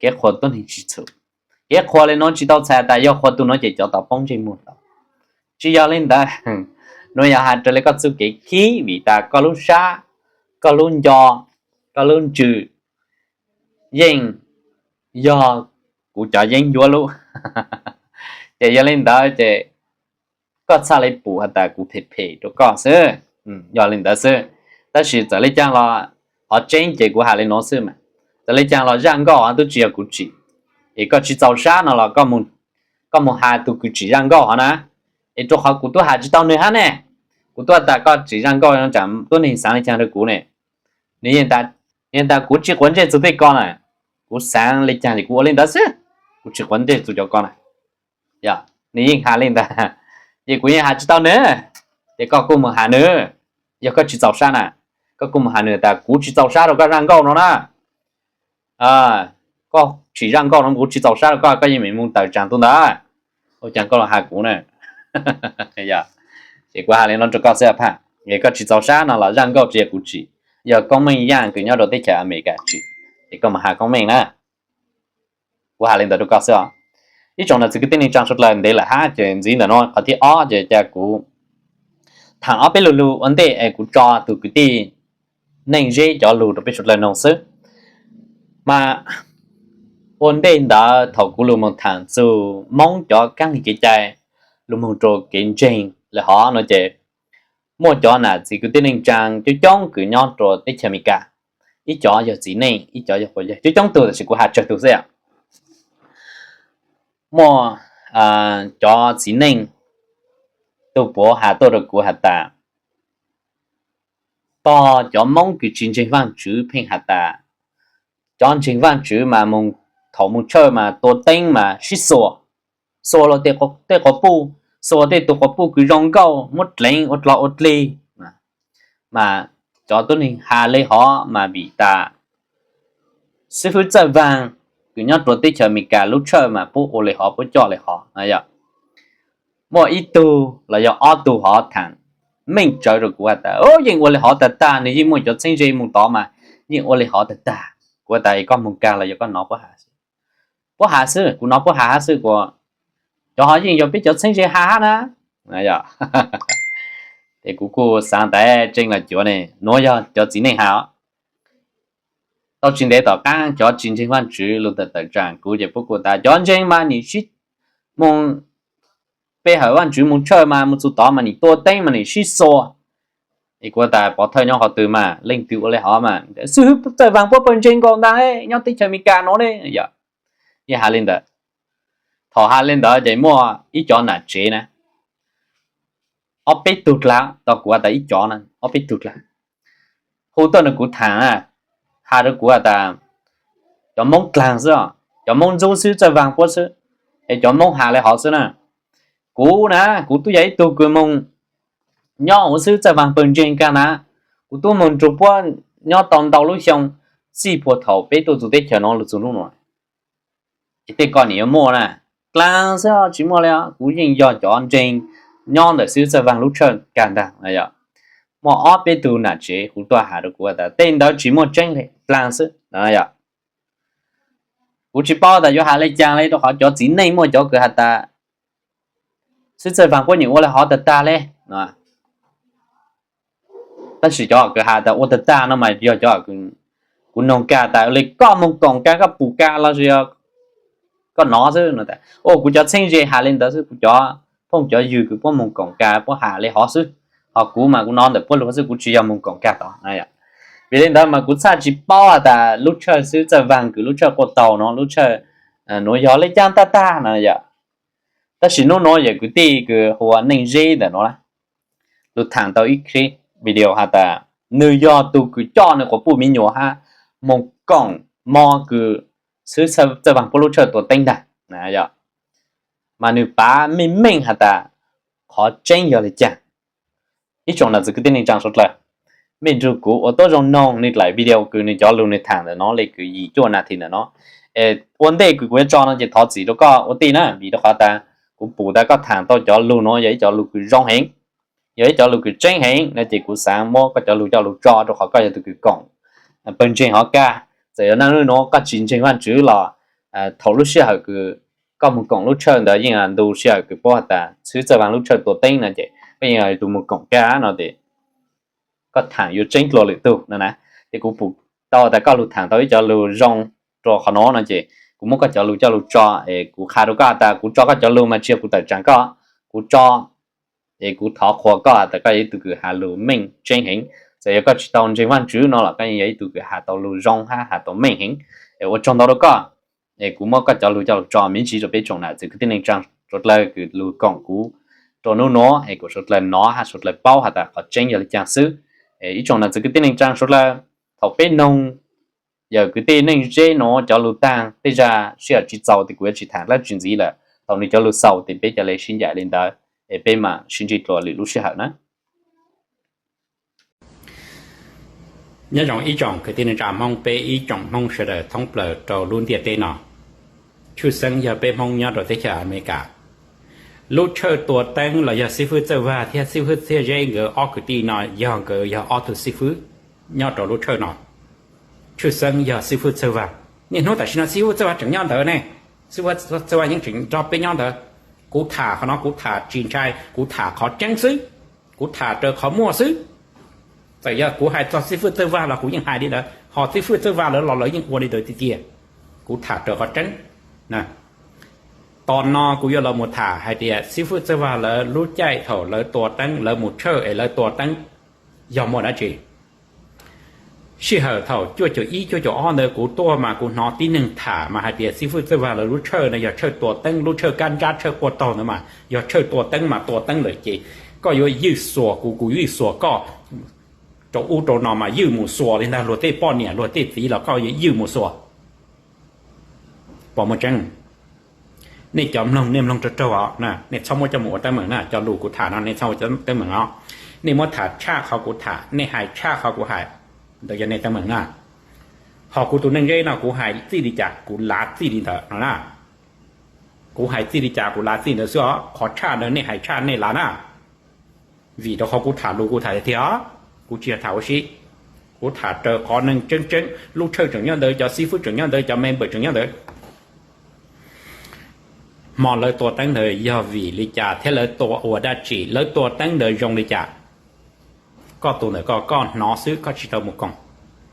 kev qhua tuab neeg tsi txhum. Kev qhua le nuav tsi tau txhais tas yog qhua tug nuav ces cov tod poob ntsej muag tod. Tsi yog le ntawd, nuav yog has raws le koj txuj kev khib vim tas koj lub sab, koj lub nco, koj lub ntsws yeej yog kuv cov yeeb ncuab lub. Ces yog le ntawd ces koj txhaj le pum has tas kuv phem phem rua koj xwb. Yog le ntawd xwb. Tab sis txawm le caag los, qhov tseeb ces kuv has le nuav xwb mas, txawm le caag los zaj nkauj tub tsi yog kuv tsim, es koj tsi txaus sab no los koj moog has tug kws tsim zaj nkauj hov na. Es rua qhov kuv tub has tsi tau nwg hab ne. Kuv tub has tas koj tsim zaj nkauj no tsam tuab neeg xaav le caag rua kuv ne. Nwg yeej tas kuv tsi quav ntsej txug tej ko na. Kuv xaav le caag ces kuv ua le ntawd xwb, kuv tsi quav ntsej txug cov ko na. Yog, nwg yeej has le ntawd, ces kuv yeej has tsi tau nwg. Ces koj kuj moog has nwg, yog koj tsi txaus sab na, koj kuj moog has nwg tas kuv tsi txaus sab rua koj zaj nkauj no na. Koj tsim zaj nkauj no kuv tsi txaus sab rua koj, koj yeej meem moog tawm tsaam tug ntawd. Ua caag koj los has kuv na? Ces kuv has le no rua koj xwb phaj, es koj tsi txaus sab no los zaj nkauj tsi yog kuv tsim, yog Koob Meej Yaaj kws nyob rua teb chaws Amelikas tsim, es koj moog has Koob Meej na. Kuv has le ntawd rua koj xwb os. Ib tsoom nam txiv kwv tij neej tsaa suav dlawg ntev lawm hab, ces ntxiv ntawm nuav qhov thib ob ces ca kuv thaam ob peb lug lug ua ntej es kuv tso tug kwv tij Neej Zeb cov lug rua peb suav dlawg noog xwb. Mas ua ntej ntawd thaum kuv lug moog thaam txug Moob cov kaab lig kev cai, lug moog rua kev ntseeg le hov no ces muaj cov nam txiv kwv tij neej tsaa coob coob kws nyob rua teb chaws Amelikas. Ib cov yog txiv neej, ib cov yog quas yawg, coob coob tug tab sis kuv has tsawg tug xwb. Muaj cov txiv neej tug puav has tuaj rua kuv has tas, tog cov Moob kws tsi ntseeg Vaajtswv pheej has tas cov ntseeg Vaajtswv mas moog, thaum moog tshawj mas tua teeb mas sib xuas, xuas luag tej quas puj, xuas tej tug quas puj kws zoo nkauj muab dleev ua dlog ua dlig. Mas cov tuab neeg has le hov mas vim tas xib fwb Txawj Vaag kws nyob rua teb chaws Amelikas lub tshawj mas puab ua le hov puab coj le hov. Muaj ib tug los yog ob tug hov thaam meej tsawv rua kuv has tas yeej ua le hov tag tag, nwg yeej muaj cov txheeb ze moog tod mas yeej ua le hov tag tag. Kuv has tas koj moog kag los yog koj nov puab has xwb? Puab has xwb, kuv nov puab has hab xwb kuas cov hov yeej yog peb cov txheeb ze has hab na. Ces kuv kuj xaav tas tseeb los cuav ne, nuav yog cov txiv neej has os. Tau tsis ntev tom qaab cov tsis ntseeg Vaajtswv lug tawm tawm tsaam kuv ces puab kuj tas cov ntseeg mas nim sib moog pe hawm Vaajtswv moog tshawj mas moog txug tod mas nim tua teeb mas nim sib xuas. Es kuv tas pov thawj nyob qhov twg mas leej twg ua le hov mas? Xib fwb Txawj Vaag puab pawg ntseeg nkaus ntaag nyob teb chaws Amelikas no ne. Yog, yeej has le ntawd. Thaum has le ntawd ces muaj ib cov nam tsev na, ob peb tug dlaag, tau kuv has tas ib cov na, ob peb tug dlaag hu tuaj nrug kuv thaam, has rua kuv has tas cov Moob dlaag xwb os, cov Moob ntxub xib fwb Txawj Vaag puab xwb, es cov Moob has le hov xwb na. Kuv na, kuv tub yog ib tug kws moog nyob huv xib fwb Txawj Vaag pawg ntseeg kag na, kuv tub moog nrug puab nyob tau ntau lub xyoo, txij puag thaum peb tuaj txug teb chaws no lug txug lub nuav. Es tej ko nim yuav muaj na? Dlaag xwb tsis muaj le os, kuv yeej yog cov ntseeg nyob ntawm xib fwb Txawj Vaag lub tshawj kag ntaag. Muaj ob peb tug nam tsev hu tuaj has rua kuv tas tej ntawd tsis muaj tseeb le, dlaag xwb. Kuv tsis paub tas yuav has le caag le rua qhov cov txiv neej muaj cov kws has tas xib fwb Txawj Vaag puab nim ua le hov tag tag le. Tab sis cov kws has tas ua tag tag no mas yog cov kuv noog kag tas le koj moog koom kag koj pum kag los sis yog koj nov xwb no. Kuv cov txheeb ze has le ntawd xwb, kuv cov phooj cov ywg kws puab moog koom kag puab has le hov xwb, ho kuv mas kuv nov ntawm puab lug xwb, kuv tsis yog moog koom kag tod. Vim li ntawd mas kuv txhaj tsis paub has tas lub tshawj xwb txawj vag kws lub tshawj quaj taug no lub tshawj nuav yog le caag tag tag no yom. Tab sis nub nuav yog kwv tij kws hu ua Neej Zeb ntawm nuav, lug thaam tau ib clip video has tas nwg yog tug kws coj nwg quas puj miv nyuas hab moog koom mo kws xwb txawj vag puab lub tshawj tua teeb ntag. Mas nwg pav meej meej has tas qhov tseeb yog le caag. Ib tsoom nam txiv kwv tij neej tsaa suav dlawg, mej nrug kuv ua tuab zoo noog nwg dlaim video kws nwg cov lug nwg thaam ntawm no le kws yim cuaj nas this ntawm no. Es ua ntej kws kuv yuav tso no ces thov txim rua koj ua tij na, vim rua qhov tas kuv pum tas koj thaam tau cov lug nuav yog ib cov lug kws zoo heev, yog ib cov lug kws tseeb heev no ces kuv xaav muab koj cov lug coj lug tso rua qhov koj yog tug kws koom pawg ntseeg hov kaj. Txawm yog naj nub nuav koj tsis ntseeg Vaajtswv los thaum lub sij hawm kws koj moog koom lub tshawj ntawd yeej ntu sij hawm kws puab has tas xwb txawj vag lub tshawj tua teeb no ces koj yeej yog tug moog koom kaj no ces koj thaam yuav tseeb dlua lwm tug no na. Ces kuv pum tau tas koj lug thaam tau ib cov lug zoo rua qhov nuav no ces kuv muab koj cov lug coj lug tso es kuv qha rua koj tas kuv tso koj cov lug mas tsis yog kuv tawm tsaam koj, kuv tso es kuv thov qhuas koj tas koj yog ib tug kws has lug meej tseeb heev. Txawm yog koj tsis tau ntseeg Vaajtswv no los koj yeej yog ib tug kws has tau lug zoo hab has tau meej heev. Es ua tsaug ntau rua koj. Es kuv muab koj cov lug coj lug tso me ntsis rua peb tsoom nam txiv kwv tij neej tsaa suav dlawg kws lug koom kuv rua nub nuav es kuas suav dlawg nov hab suav dlawg paub has tas qhov tseeb yog le caag xwb. Ib tsoom nam txiv kwv tij neej tsaa suav dlawg, thaum peb noog yawm kwv tij Neej Zeb nuav cov lug taag tej zag sij hawm tsis txaus tes kuv yuav tsis thaam dlaab tsi ntxiv lawm. Thaum nwg cov lug xaus tes peb ca le sib ncaim le ntawd es peb mam sib ntsib dlua lwm lub sij hawm na. Nyob zoo ib tsoom kwv tij neej tsaa Hmoob, peb ib tsoom Hmoob sawv daws thoob plaws rau lub ntiaj teb no. Tshwj xeeb yog peb Hmoob nyob rau teb chaws Amelikas. Lub tshawj tua teeb los yog xib fwb Txawj Vag thiab xib fwb Txhiaj Zeb nkawd ob kwv tij no yog nkawd yog ob tug xib fwb nyob rau lub tshawj no. Tshwj xeeb yog xib fwb Txawj Vag. Niaj hnub tam sim no xib fwb Txawj Vag tseem nyob ntawd ne. Xib fwb Txawj Vag yeej tseem nrog peb nyob ntawd. Kuv tham qhov no kuv tham tsis ntshai, kuv tham qhov tseeb xwb, kuv tham raws qhov muaj xwb. Txawm yog kuv hais txog xib fwb Txawj Vag los kuv yeej hais li ntawd, ho xib fwb Txawj Vag lawv los lawv yeej ua li ntawd tiag tiag. Kuv tham raws qhov tseeb. Tom no kuv yuav los mus tham hais tias xib fwb Txawj Vag lawv lub caij thaum lawv tua teeb, lawv mus tshawj es lawv tua teeb yog muaj dab tsi. Sij hawm thaum cuaj caum ib cuaj caum ob ntawd kuv tuaj mas kuv hnov tib neeg tham mas hais tias xib fwb Txawj Vag lawv lub tshawj no yog tshawj tua teeb, lub tshawj kab ntsab tshawj quaj taug ntawd mas yog tshawj tua teeb mas tua teeb lawm ces koj yuav ywj xuas kuv, kuv ywj xuas koj, rau ub rau no mas ywj mus xuas li ntag, luag tej poj niam luag tej txiv los koj yuav ywj mus xuas. Pom muaj tseeb? Nej cov mloog nej mloog raug raug os, nej txhob muab coj mus ua teeb meem na, cov lus kuv tham no nej txhob ua teeb meem os. Nej muab tham tshaj qhov kuv tham, nej hais tshaj qhov kuv hais, ntawd yog nej teeb meem na. Ho kuv tus Neej Zeb no kuv hais txij li cas kuv lav txij li ntawd no na. Kuv hais txij li cas kuv lav txij ntawd xwb os, qhov tshaj ntawd nej hais tshaj nej lav na. Vim rau qhov kuv tham lus kuv tham tiag tiag os, kuv tsis yog tham ua si. Kuv tham raws qhov neeg tseeb tseeb, lub tshawj tseem nyob ntawd, cov xib fwb tseem nyob ntawd, cov member tseem nyob ntawd. Hmo lawv tua teeb ntawd yog vim li cas thiab lawv tua ua dab tsi, lawv tua teeb ntawd zoo li cas? Koj tus ntawm koj, koj hnov xwb koj tsis tau mus koom.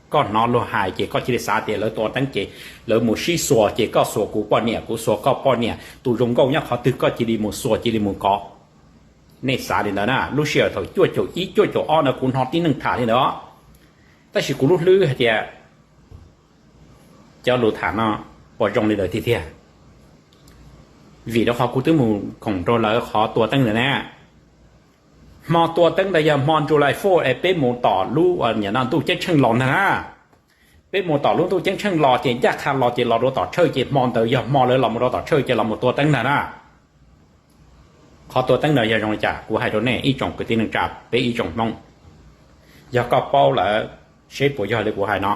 Koj hnov luag hais ces koj cia li xav tias lawv tua teeb ces lawv mus sib xuas ces koj xuas kuv poj niam, kuv xuas koj poj niam, tus zoo nkauj nyob qhov twg koj cia li mus xuas cia li mus kov. Nej xav li ntawd na, lub sij hawm thaum cuaj caum ib cuaj caum ob no kuv hnov tib neeg tham li ntawd os. Tab sis kuv lub hlwb hais tias cov lus tham no puas zoo li ntawd tiag tiag? Vim rau qhov kuv twb mus koom rau lawv qhov tua teeb ntawd na. Hmo tua teeb ntawd yog hmo July fourth es peb mus tom lub, nim no ntuj ceeb tsheej los ntag na. Peb mus tom lub ntuj ceeb tsheej los ces ncaj qha los ces los rau tom tshawj ces hmo ntawd yog hmo lawv los mus rau tom tshawj ces los mus tua teeb ntag na. Qhov tua teeb ntawd yog zoo li cas kuv hais rau nej ib tsoom kwv tij neej tsa peb ib tsoom Hmoob, yog koj paub lawm seb puas yog li kuv hais no.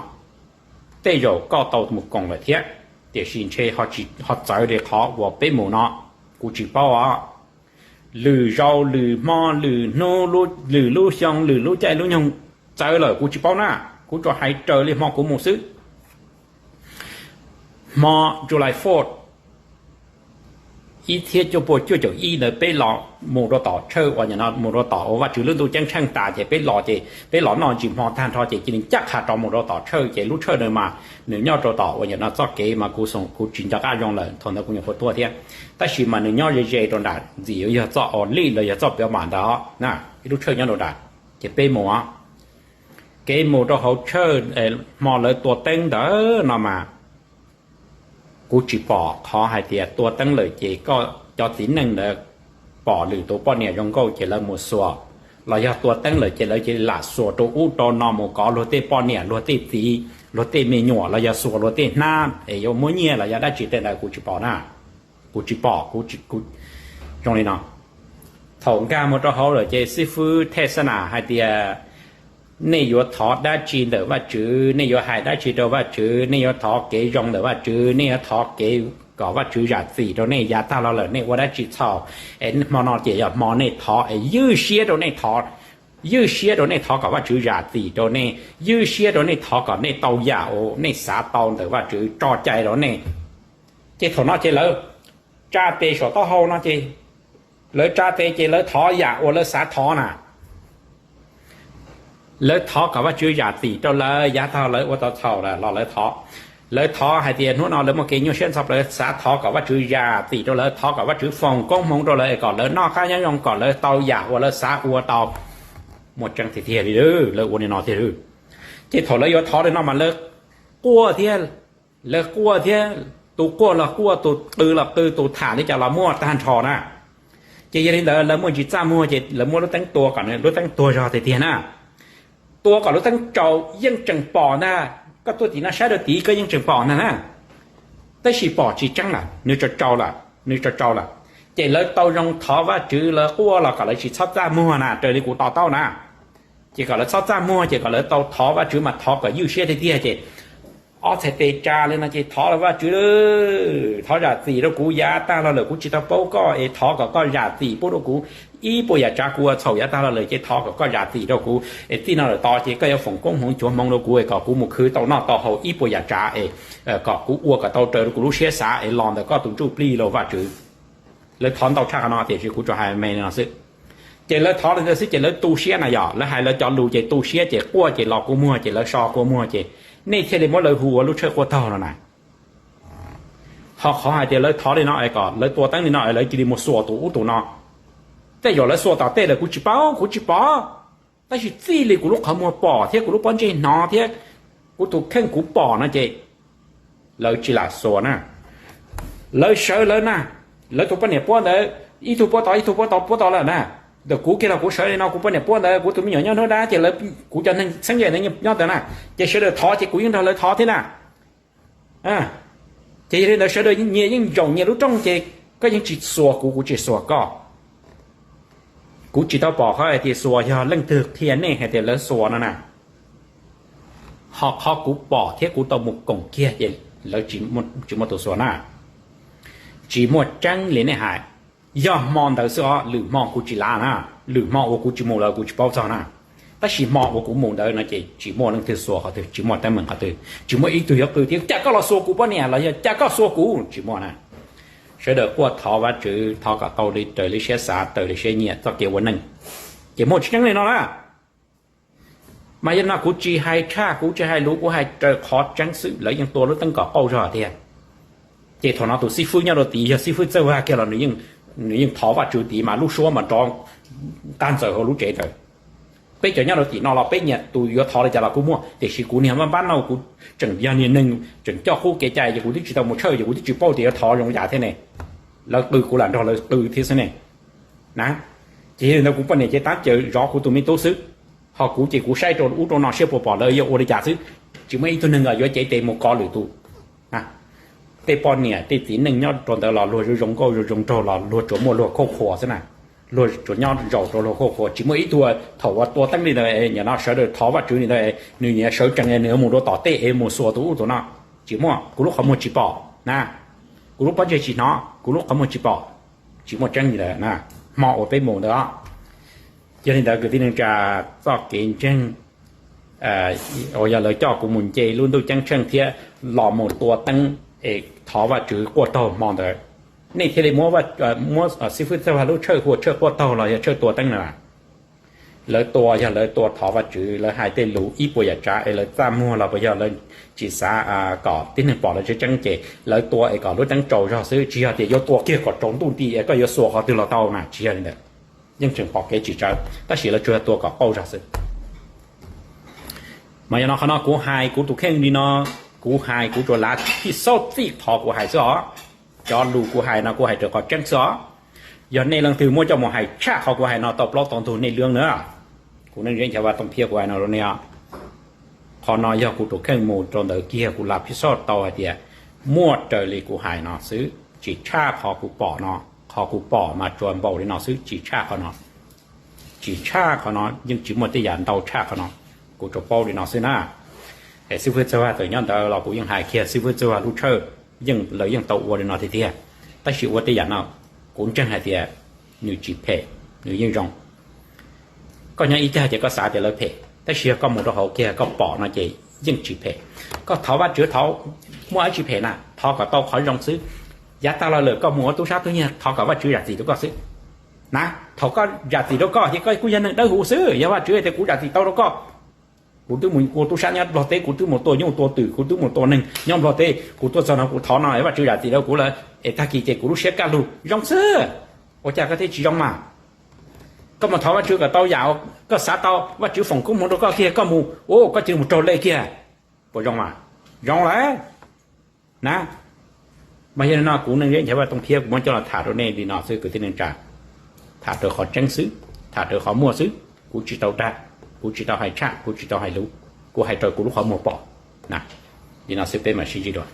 Tej zaum koj tau mus koom lawm thiab, tiam sis ntshe ho txawv li qhov uas peb mus no, kuv tsis paub os. Lwm zaus lwm hmo lwm hnub, lwm lub xyoo lwm lub caij lub nyoog txawv lawm kuv tsis paub na. Kuv tsuas hais raws li hmo kuv mus xwb. Hmo July fourth ib txhiab cuaj pua cuaj caum ib ntawd peb los mus rau tom tshawj uas nim no mus rau tom uas Vajtswv lub ntuj ceeb tsheej tas ces peb los ces peb los noj ntsis hmo tag nrho ces cia li ncaj qha rov mus rau tom tshawj ces lub tshawj ntawd mas nws nyob rau tom uas nim no txoj kev mas kuv xoom kuv tsis nco qab zoo lawm, thaum ntawd kuv nyuam qhuav tuaj thiab. Tab sis mas nws nyob ze ze rau nram ntxim yog txoj uas lij los yog txoj pev mam ntawd na, ib lub tshawj nyob rau nram ces peb mus os. kev mus rau hauv tshawj hmo lawv tua teeb ntawd no mas, kuv tsis pom qhov hais tias tua teeb lawm ces koj cov txiv neej ntawd pom lwm tus poj niam zoo nkauj ces lawv mus xuas, los yog tua teeb lawm ces lawv cia li lam xuas rau ub rau no mus kov luag tej poj niam, luag tej txiv, luag tej me nyuam, los yog xuas luag tej hnab es yuav muab nyiaj los yog dab tsi tej ntawd kuv tsis pom na. Kuv tsis pom, kuv tsis, kuv zoo li no. Thaum nkag mus rau hauv lawm ces xib fwb thej xab nas hais tias nej yuav thov dab tsi ntawm Vajtswv, nej yuav hais dab tsi rau Vajtswv, nej yuav thov kev zoo ntawm Vajtswv, nej yuav thov kev kom Vajtswv zam txim rau nej, yav tag los lawm nej ua dab tsi txhaum, es hmo no ces yog hmo nej thov es ywj siab rau nej thov, ywj siab rau nej thov kom Vajtswv zam txim rau nej, ywj siab rau nej thov kom nej tau yam uas nej xav tau ntawm Vajtswv tso cai rau nej. Ces thaum no ces lawv tsa tes saum taub hau no ces, lawv tsa tes ces lawv thov yam uas lawv xav thov na. Lawv thov kom Vajtswv zam txim rau lawv yav tag lawv ua tau txhaum los lawv thov. Lawv thov hais tias hnub no lawv muaj kev nyuaj siab ntxhov plaws, xav thov kom Vajtswv zam txim rau lawv, thov kom Vajtswv foom koob hmoov rau lawv es kom lawv noj qab nyob zoo, kom lawv tau yam uas lawv xav ua tau. Muaj tseeb tiag tiag li, lawv ua li no tiag li. Ces thaum lawv yuav thov li no mas lawv quaj thiab, lawv quaj thiab, tus quaj los quaj, tus qw los qw, tus tham li cas los muaj tag nrho na. Ces yog li ntawd lawv muaj ntsis txaj muag ces lawv muab lub teeb tua kom lub teeb tuag zog tiag tiag na. Tua kom lub teeb tsaus yeej tseem pom ntag, koj tuaj tim no saib rau tid koj yeej tseem pom ntag na. Tab sis pom tsis tseeb lawm, nws tsaus tsaus lawm, nws tsaus tsaus lawm. Ces lawv tau zoo thov Vajtswv, lawv quaj los kom lawv tsis txhob txaj muag na, raws li kuv to taub na. Ces kom lawv txhob txaj muag ces kom lawv tau thov Vajtswv mas thov kom ywj siab tiag tiag ces ob txhais tes tsa li no ces thov los Vajtswv, thov zam txim rau kuv, yav tag los lawm kuv tsis tau paub koj es thov kom koj zam txim pub rau kuv ib puas yam tsav kuv ua txhaum yav tag los lawm ces thov kom koj zam txim rau kuv es txij no lawm tod ces koj yuav foom koob hmoov nchuav hmoov rau kuv es kom kuv mus khwv tau noj tau haus ib puas yam tsav es kom kuv ua kom tau raws rau kuv lub siab xav es los ntawm koj tus ntsuj plig lauj Vajtswv. Lawv thov ntau tshaj qhov no tiam sis kuv tsuas hais me no xwb. Ces lawv thov li ntawd xwb ces lawv tu siab na yom, lawv hais lawv cov lus ces tu siab ces quaj ces los kua muag ces lawv so kua muag ces nej thiaj li muab lawv hu ua lub tshawj quaj taug no na. Ho qhov hais tias lawv thov li no es kom lawv tua teeb li no es lawv cia li mus xuas tus ub tus no, tej zaum lawv xuas tom tej lawm kuv tsis paub, kuv tsis pom. Tab sis txij li kuv lub qhov muag pom thiab kuv lub pob ntseg hnov thiab kuv tus kheej kuv pom no ces lawv tsis lam xuas na. Lawv sawv lawv na, lawv tus poj niam puab ntawd ib tug puab tod ib tug puab tod puab tod lawm na. Ntawm kuv kiag los kuv sawv li no, kuv poj niam puab ntawd, kuv tus me nyuam nyob hnub dab ces lawv, kuv cov neeg txheeb ze ntawd nyob ntawd na, ces sawv daws thov ces kuv yeej nrog lawv thov thiab na. Ces yog li ntawd sawv daws nyias yeej zaum nyias lub rooj ces koj yeej tsis xuas kuv, kuv tsis xuas koj. Kuv tsis tau pom qhov hais tias xuas yog leej twg qhia nej hais tias lawv xuas no na. Ho qhov kuv pom thiab kuv tau mus koom kiag ces lawv tsis muaj tus xuas na. Tsis muaj tseeb li nej hais. Yog hmo ntawd xwb os, lwm hmo kuv tsis lav na, lwm hmo uas kuv tsis mus lawm kuv tsis paub txog na. Tab sis hmo uas kuv mus ntawd no ces tsis muaj leej twg xuas qhov twg, tsis muaj teeb meem qhov twg, tsis muaj ib tug yuav qw tias cas koj los xuas kuv poj niam los yog cas koj xuas kuv, tsis muaj na. Sawv daws quaj thov Vajtswv thov kom tau li raws li siab xav, raws li siab nyiam txoj kev ua neej, ces muaj tseeb li no na. Mas yog no kuv tsis hais tshaj, kuv tsis hais lus, kuv hais raws qhov tseeb xwb, lawv yeej tua lub teeb kom qaug zog tiag. Ces thaum no tus xib fwb nyob rau tid yog xib fwb Txawj Vaj kiag los nws yeej thov Vajtswv tid mas lub suab mas nrov qab ntxaws hauv lub tsev ntawd. Peb cov nyob rau tim no los peb nyias tus yuav thov li cas los kuj muaj, tiam sis kuv niag npab npab no kuv tseem yog niag neeg tseem coj qub kev cai ces kuv twb tsis tau mus tshawj ces kuv twb tsis paub tias yuav thov zoo yam thiab ne. Lawv qw kuv lam nrog lawv qw thiab xwb ne. Na, ces yog li ntawd kuv poj niam ces tab cawv zov kuv tus me tub xwb, ho kuv ces kuv saib rau ub rau no siab puas pom lawv yuav ua li cas xwb. Tsis muaj ib tug neeg yuav cev tes mus kov lwm tus. Tej poj niam tej txiv neej nyob rau ntawd los luag zoo zoo nkauj zoo zoo nraug los luag tsuas muaj luag khauj qhuas xwb na, luag tsuas nyob zaum rau luag khauj qhuas. Tsis muaj ib tug thaum uas tua teeb li ntawd, nim no sawv daws thov Vajtswv li ntawd, nws nyiam sawv tsees nws mus rau tom tej es mus xuas tus ub tus no. Tsis muaj, kuv lub qhov muag tsis pom na, kuv lub pob ntseg tsis hnov, kuv lub qhov muag tsis pom. Tsis muaj tseeb li ntawd na, hmo uas peb mus ntawd os. Yog li ntawd kwv tij neej tsa, txoj kev ntseeg uas yog lawv coj kuv mus nce lub ntuj ceeb tsheej thiab los mus tua teeb es thov Vajtswv quaj taug hmo ntawd, nej thiaj li muab, muab xib fwb Txawj Vaj lub tshawj hu ua tshawj quaj taug los yog tshawj tua teeb na. Lawv tua yog lawv tua thov Vajtswv, lawv hais tej lus ib puas yam tsav es lawv txaj muag los puas yog lawv tsis xav kom tib neeg pom lawv tseeb tseeb ces lawv tua es kom lub teeb tsaus zog xwb, tsis yog tias yuav tua kiag kom tsaus ntuj nti es koj yuav xuas qhov twg los tau na, tsis yog li ntawd. Yeej tseem pom kev tsis tsawv tab sis lawv tsuas tua kom qaug zog xwb. Mas yog no qhov no kuv hais kuv tus kheej li no, kuv hais kuv tsuas lav phij xauj txij qhov kuv hais xwb os. Cov lus kuv hais no kuv hais raws qhov tseeb xwb os. Yog nej leej twg muab coj mus hais tshaj qhov kuv hais no tau plaub tau ntug nej lwb na. Kuv neej zeb nchav vaj tooj phiab kuv hais no rau nej os. Qhov no yog kuv tus kheej mus rau ntawd kiag kuv lav phij xauj tau hais tias muaj raws li kuv hais no xwb, tsis tshaj qhov kuv pom no. Qhov kuv pom mas tsuas npaum li no xwb, tsis tshaj qhov no. Tsis tshaj qhov no, yeej tsis muaj tej yam ntau tshaj qhov no. Kuv tsuas paub li no xwb na. Es xib fwb Txawj Vaj txawm nyob ntawd los kuv yeej hais kiag xib fwb Txawj Vaj lub tshawj, yeej lawv yeej tau ua li no tiag tiag. Tab sis ua tej yam no kuv ntseeg hais tias nws tsis phem, nws yeej zoo. Koj nyob ib cag ces koj xav tias lawv phem, tab sis yog koj mus rau hauv kiag koj pom no ces yeej tsis phem. Koj thov Vajtswv thov muaj dab tsi phem na, thov kom tau qhov zoo xwb. Yav tag los lawm koj mus ua tub sab tub nyiag thov kom Vajtswv zam txim rau koj xwb. Na, thaum koj zam txim rau koj ces koj kuj yog neeg dawb huv xwb, yog Vajtswv tias kuv zam txim tau rau koj. Kuv twb mus ua tub sab nyob Nplog teb, kuv twb mus tua nyuj tua twm, kuv twb mus tua neeg nyob Nplog teb, kuv tuaj txog no kuv thov no es Vajtswv zam txim rau kuv lawm es tag kis ces kuv lub siab kaj lug zoo xwb. Ua cas koj thiaj tsis zoo mas? Koj mus thov Vajtswv kom tau yam koj xav tau, Vajtswv foom koob hmoov rau koj kiag, koj mus ua koj cia li mus raug lej kiag, puas zoo mas? Zoo lawm na. Mas yog li no kuv neej zeb nchav vaj tooj phiab kuv muab coj los tham rau nej li no xwb kwv tij neej tsa. Tham raws qhov tseeb xwb, tham raws qhov muaj xwb. Kuv tsis tau dag, kuv tsis tau hais tshaj, kuv tsis tau hais luv, kuv hais raws kuv lub qhov muag pom. Li no xwb peb mam sib ntsib dua.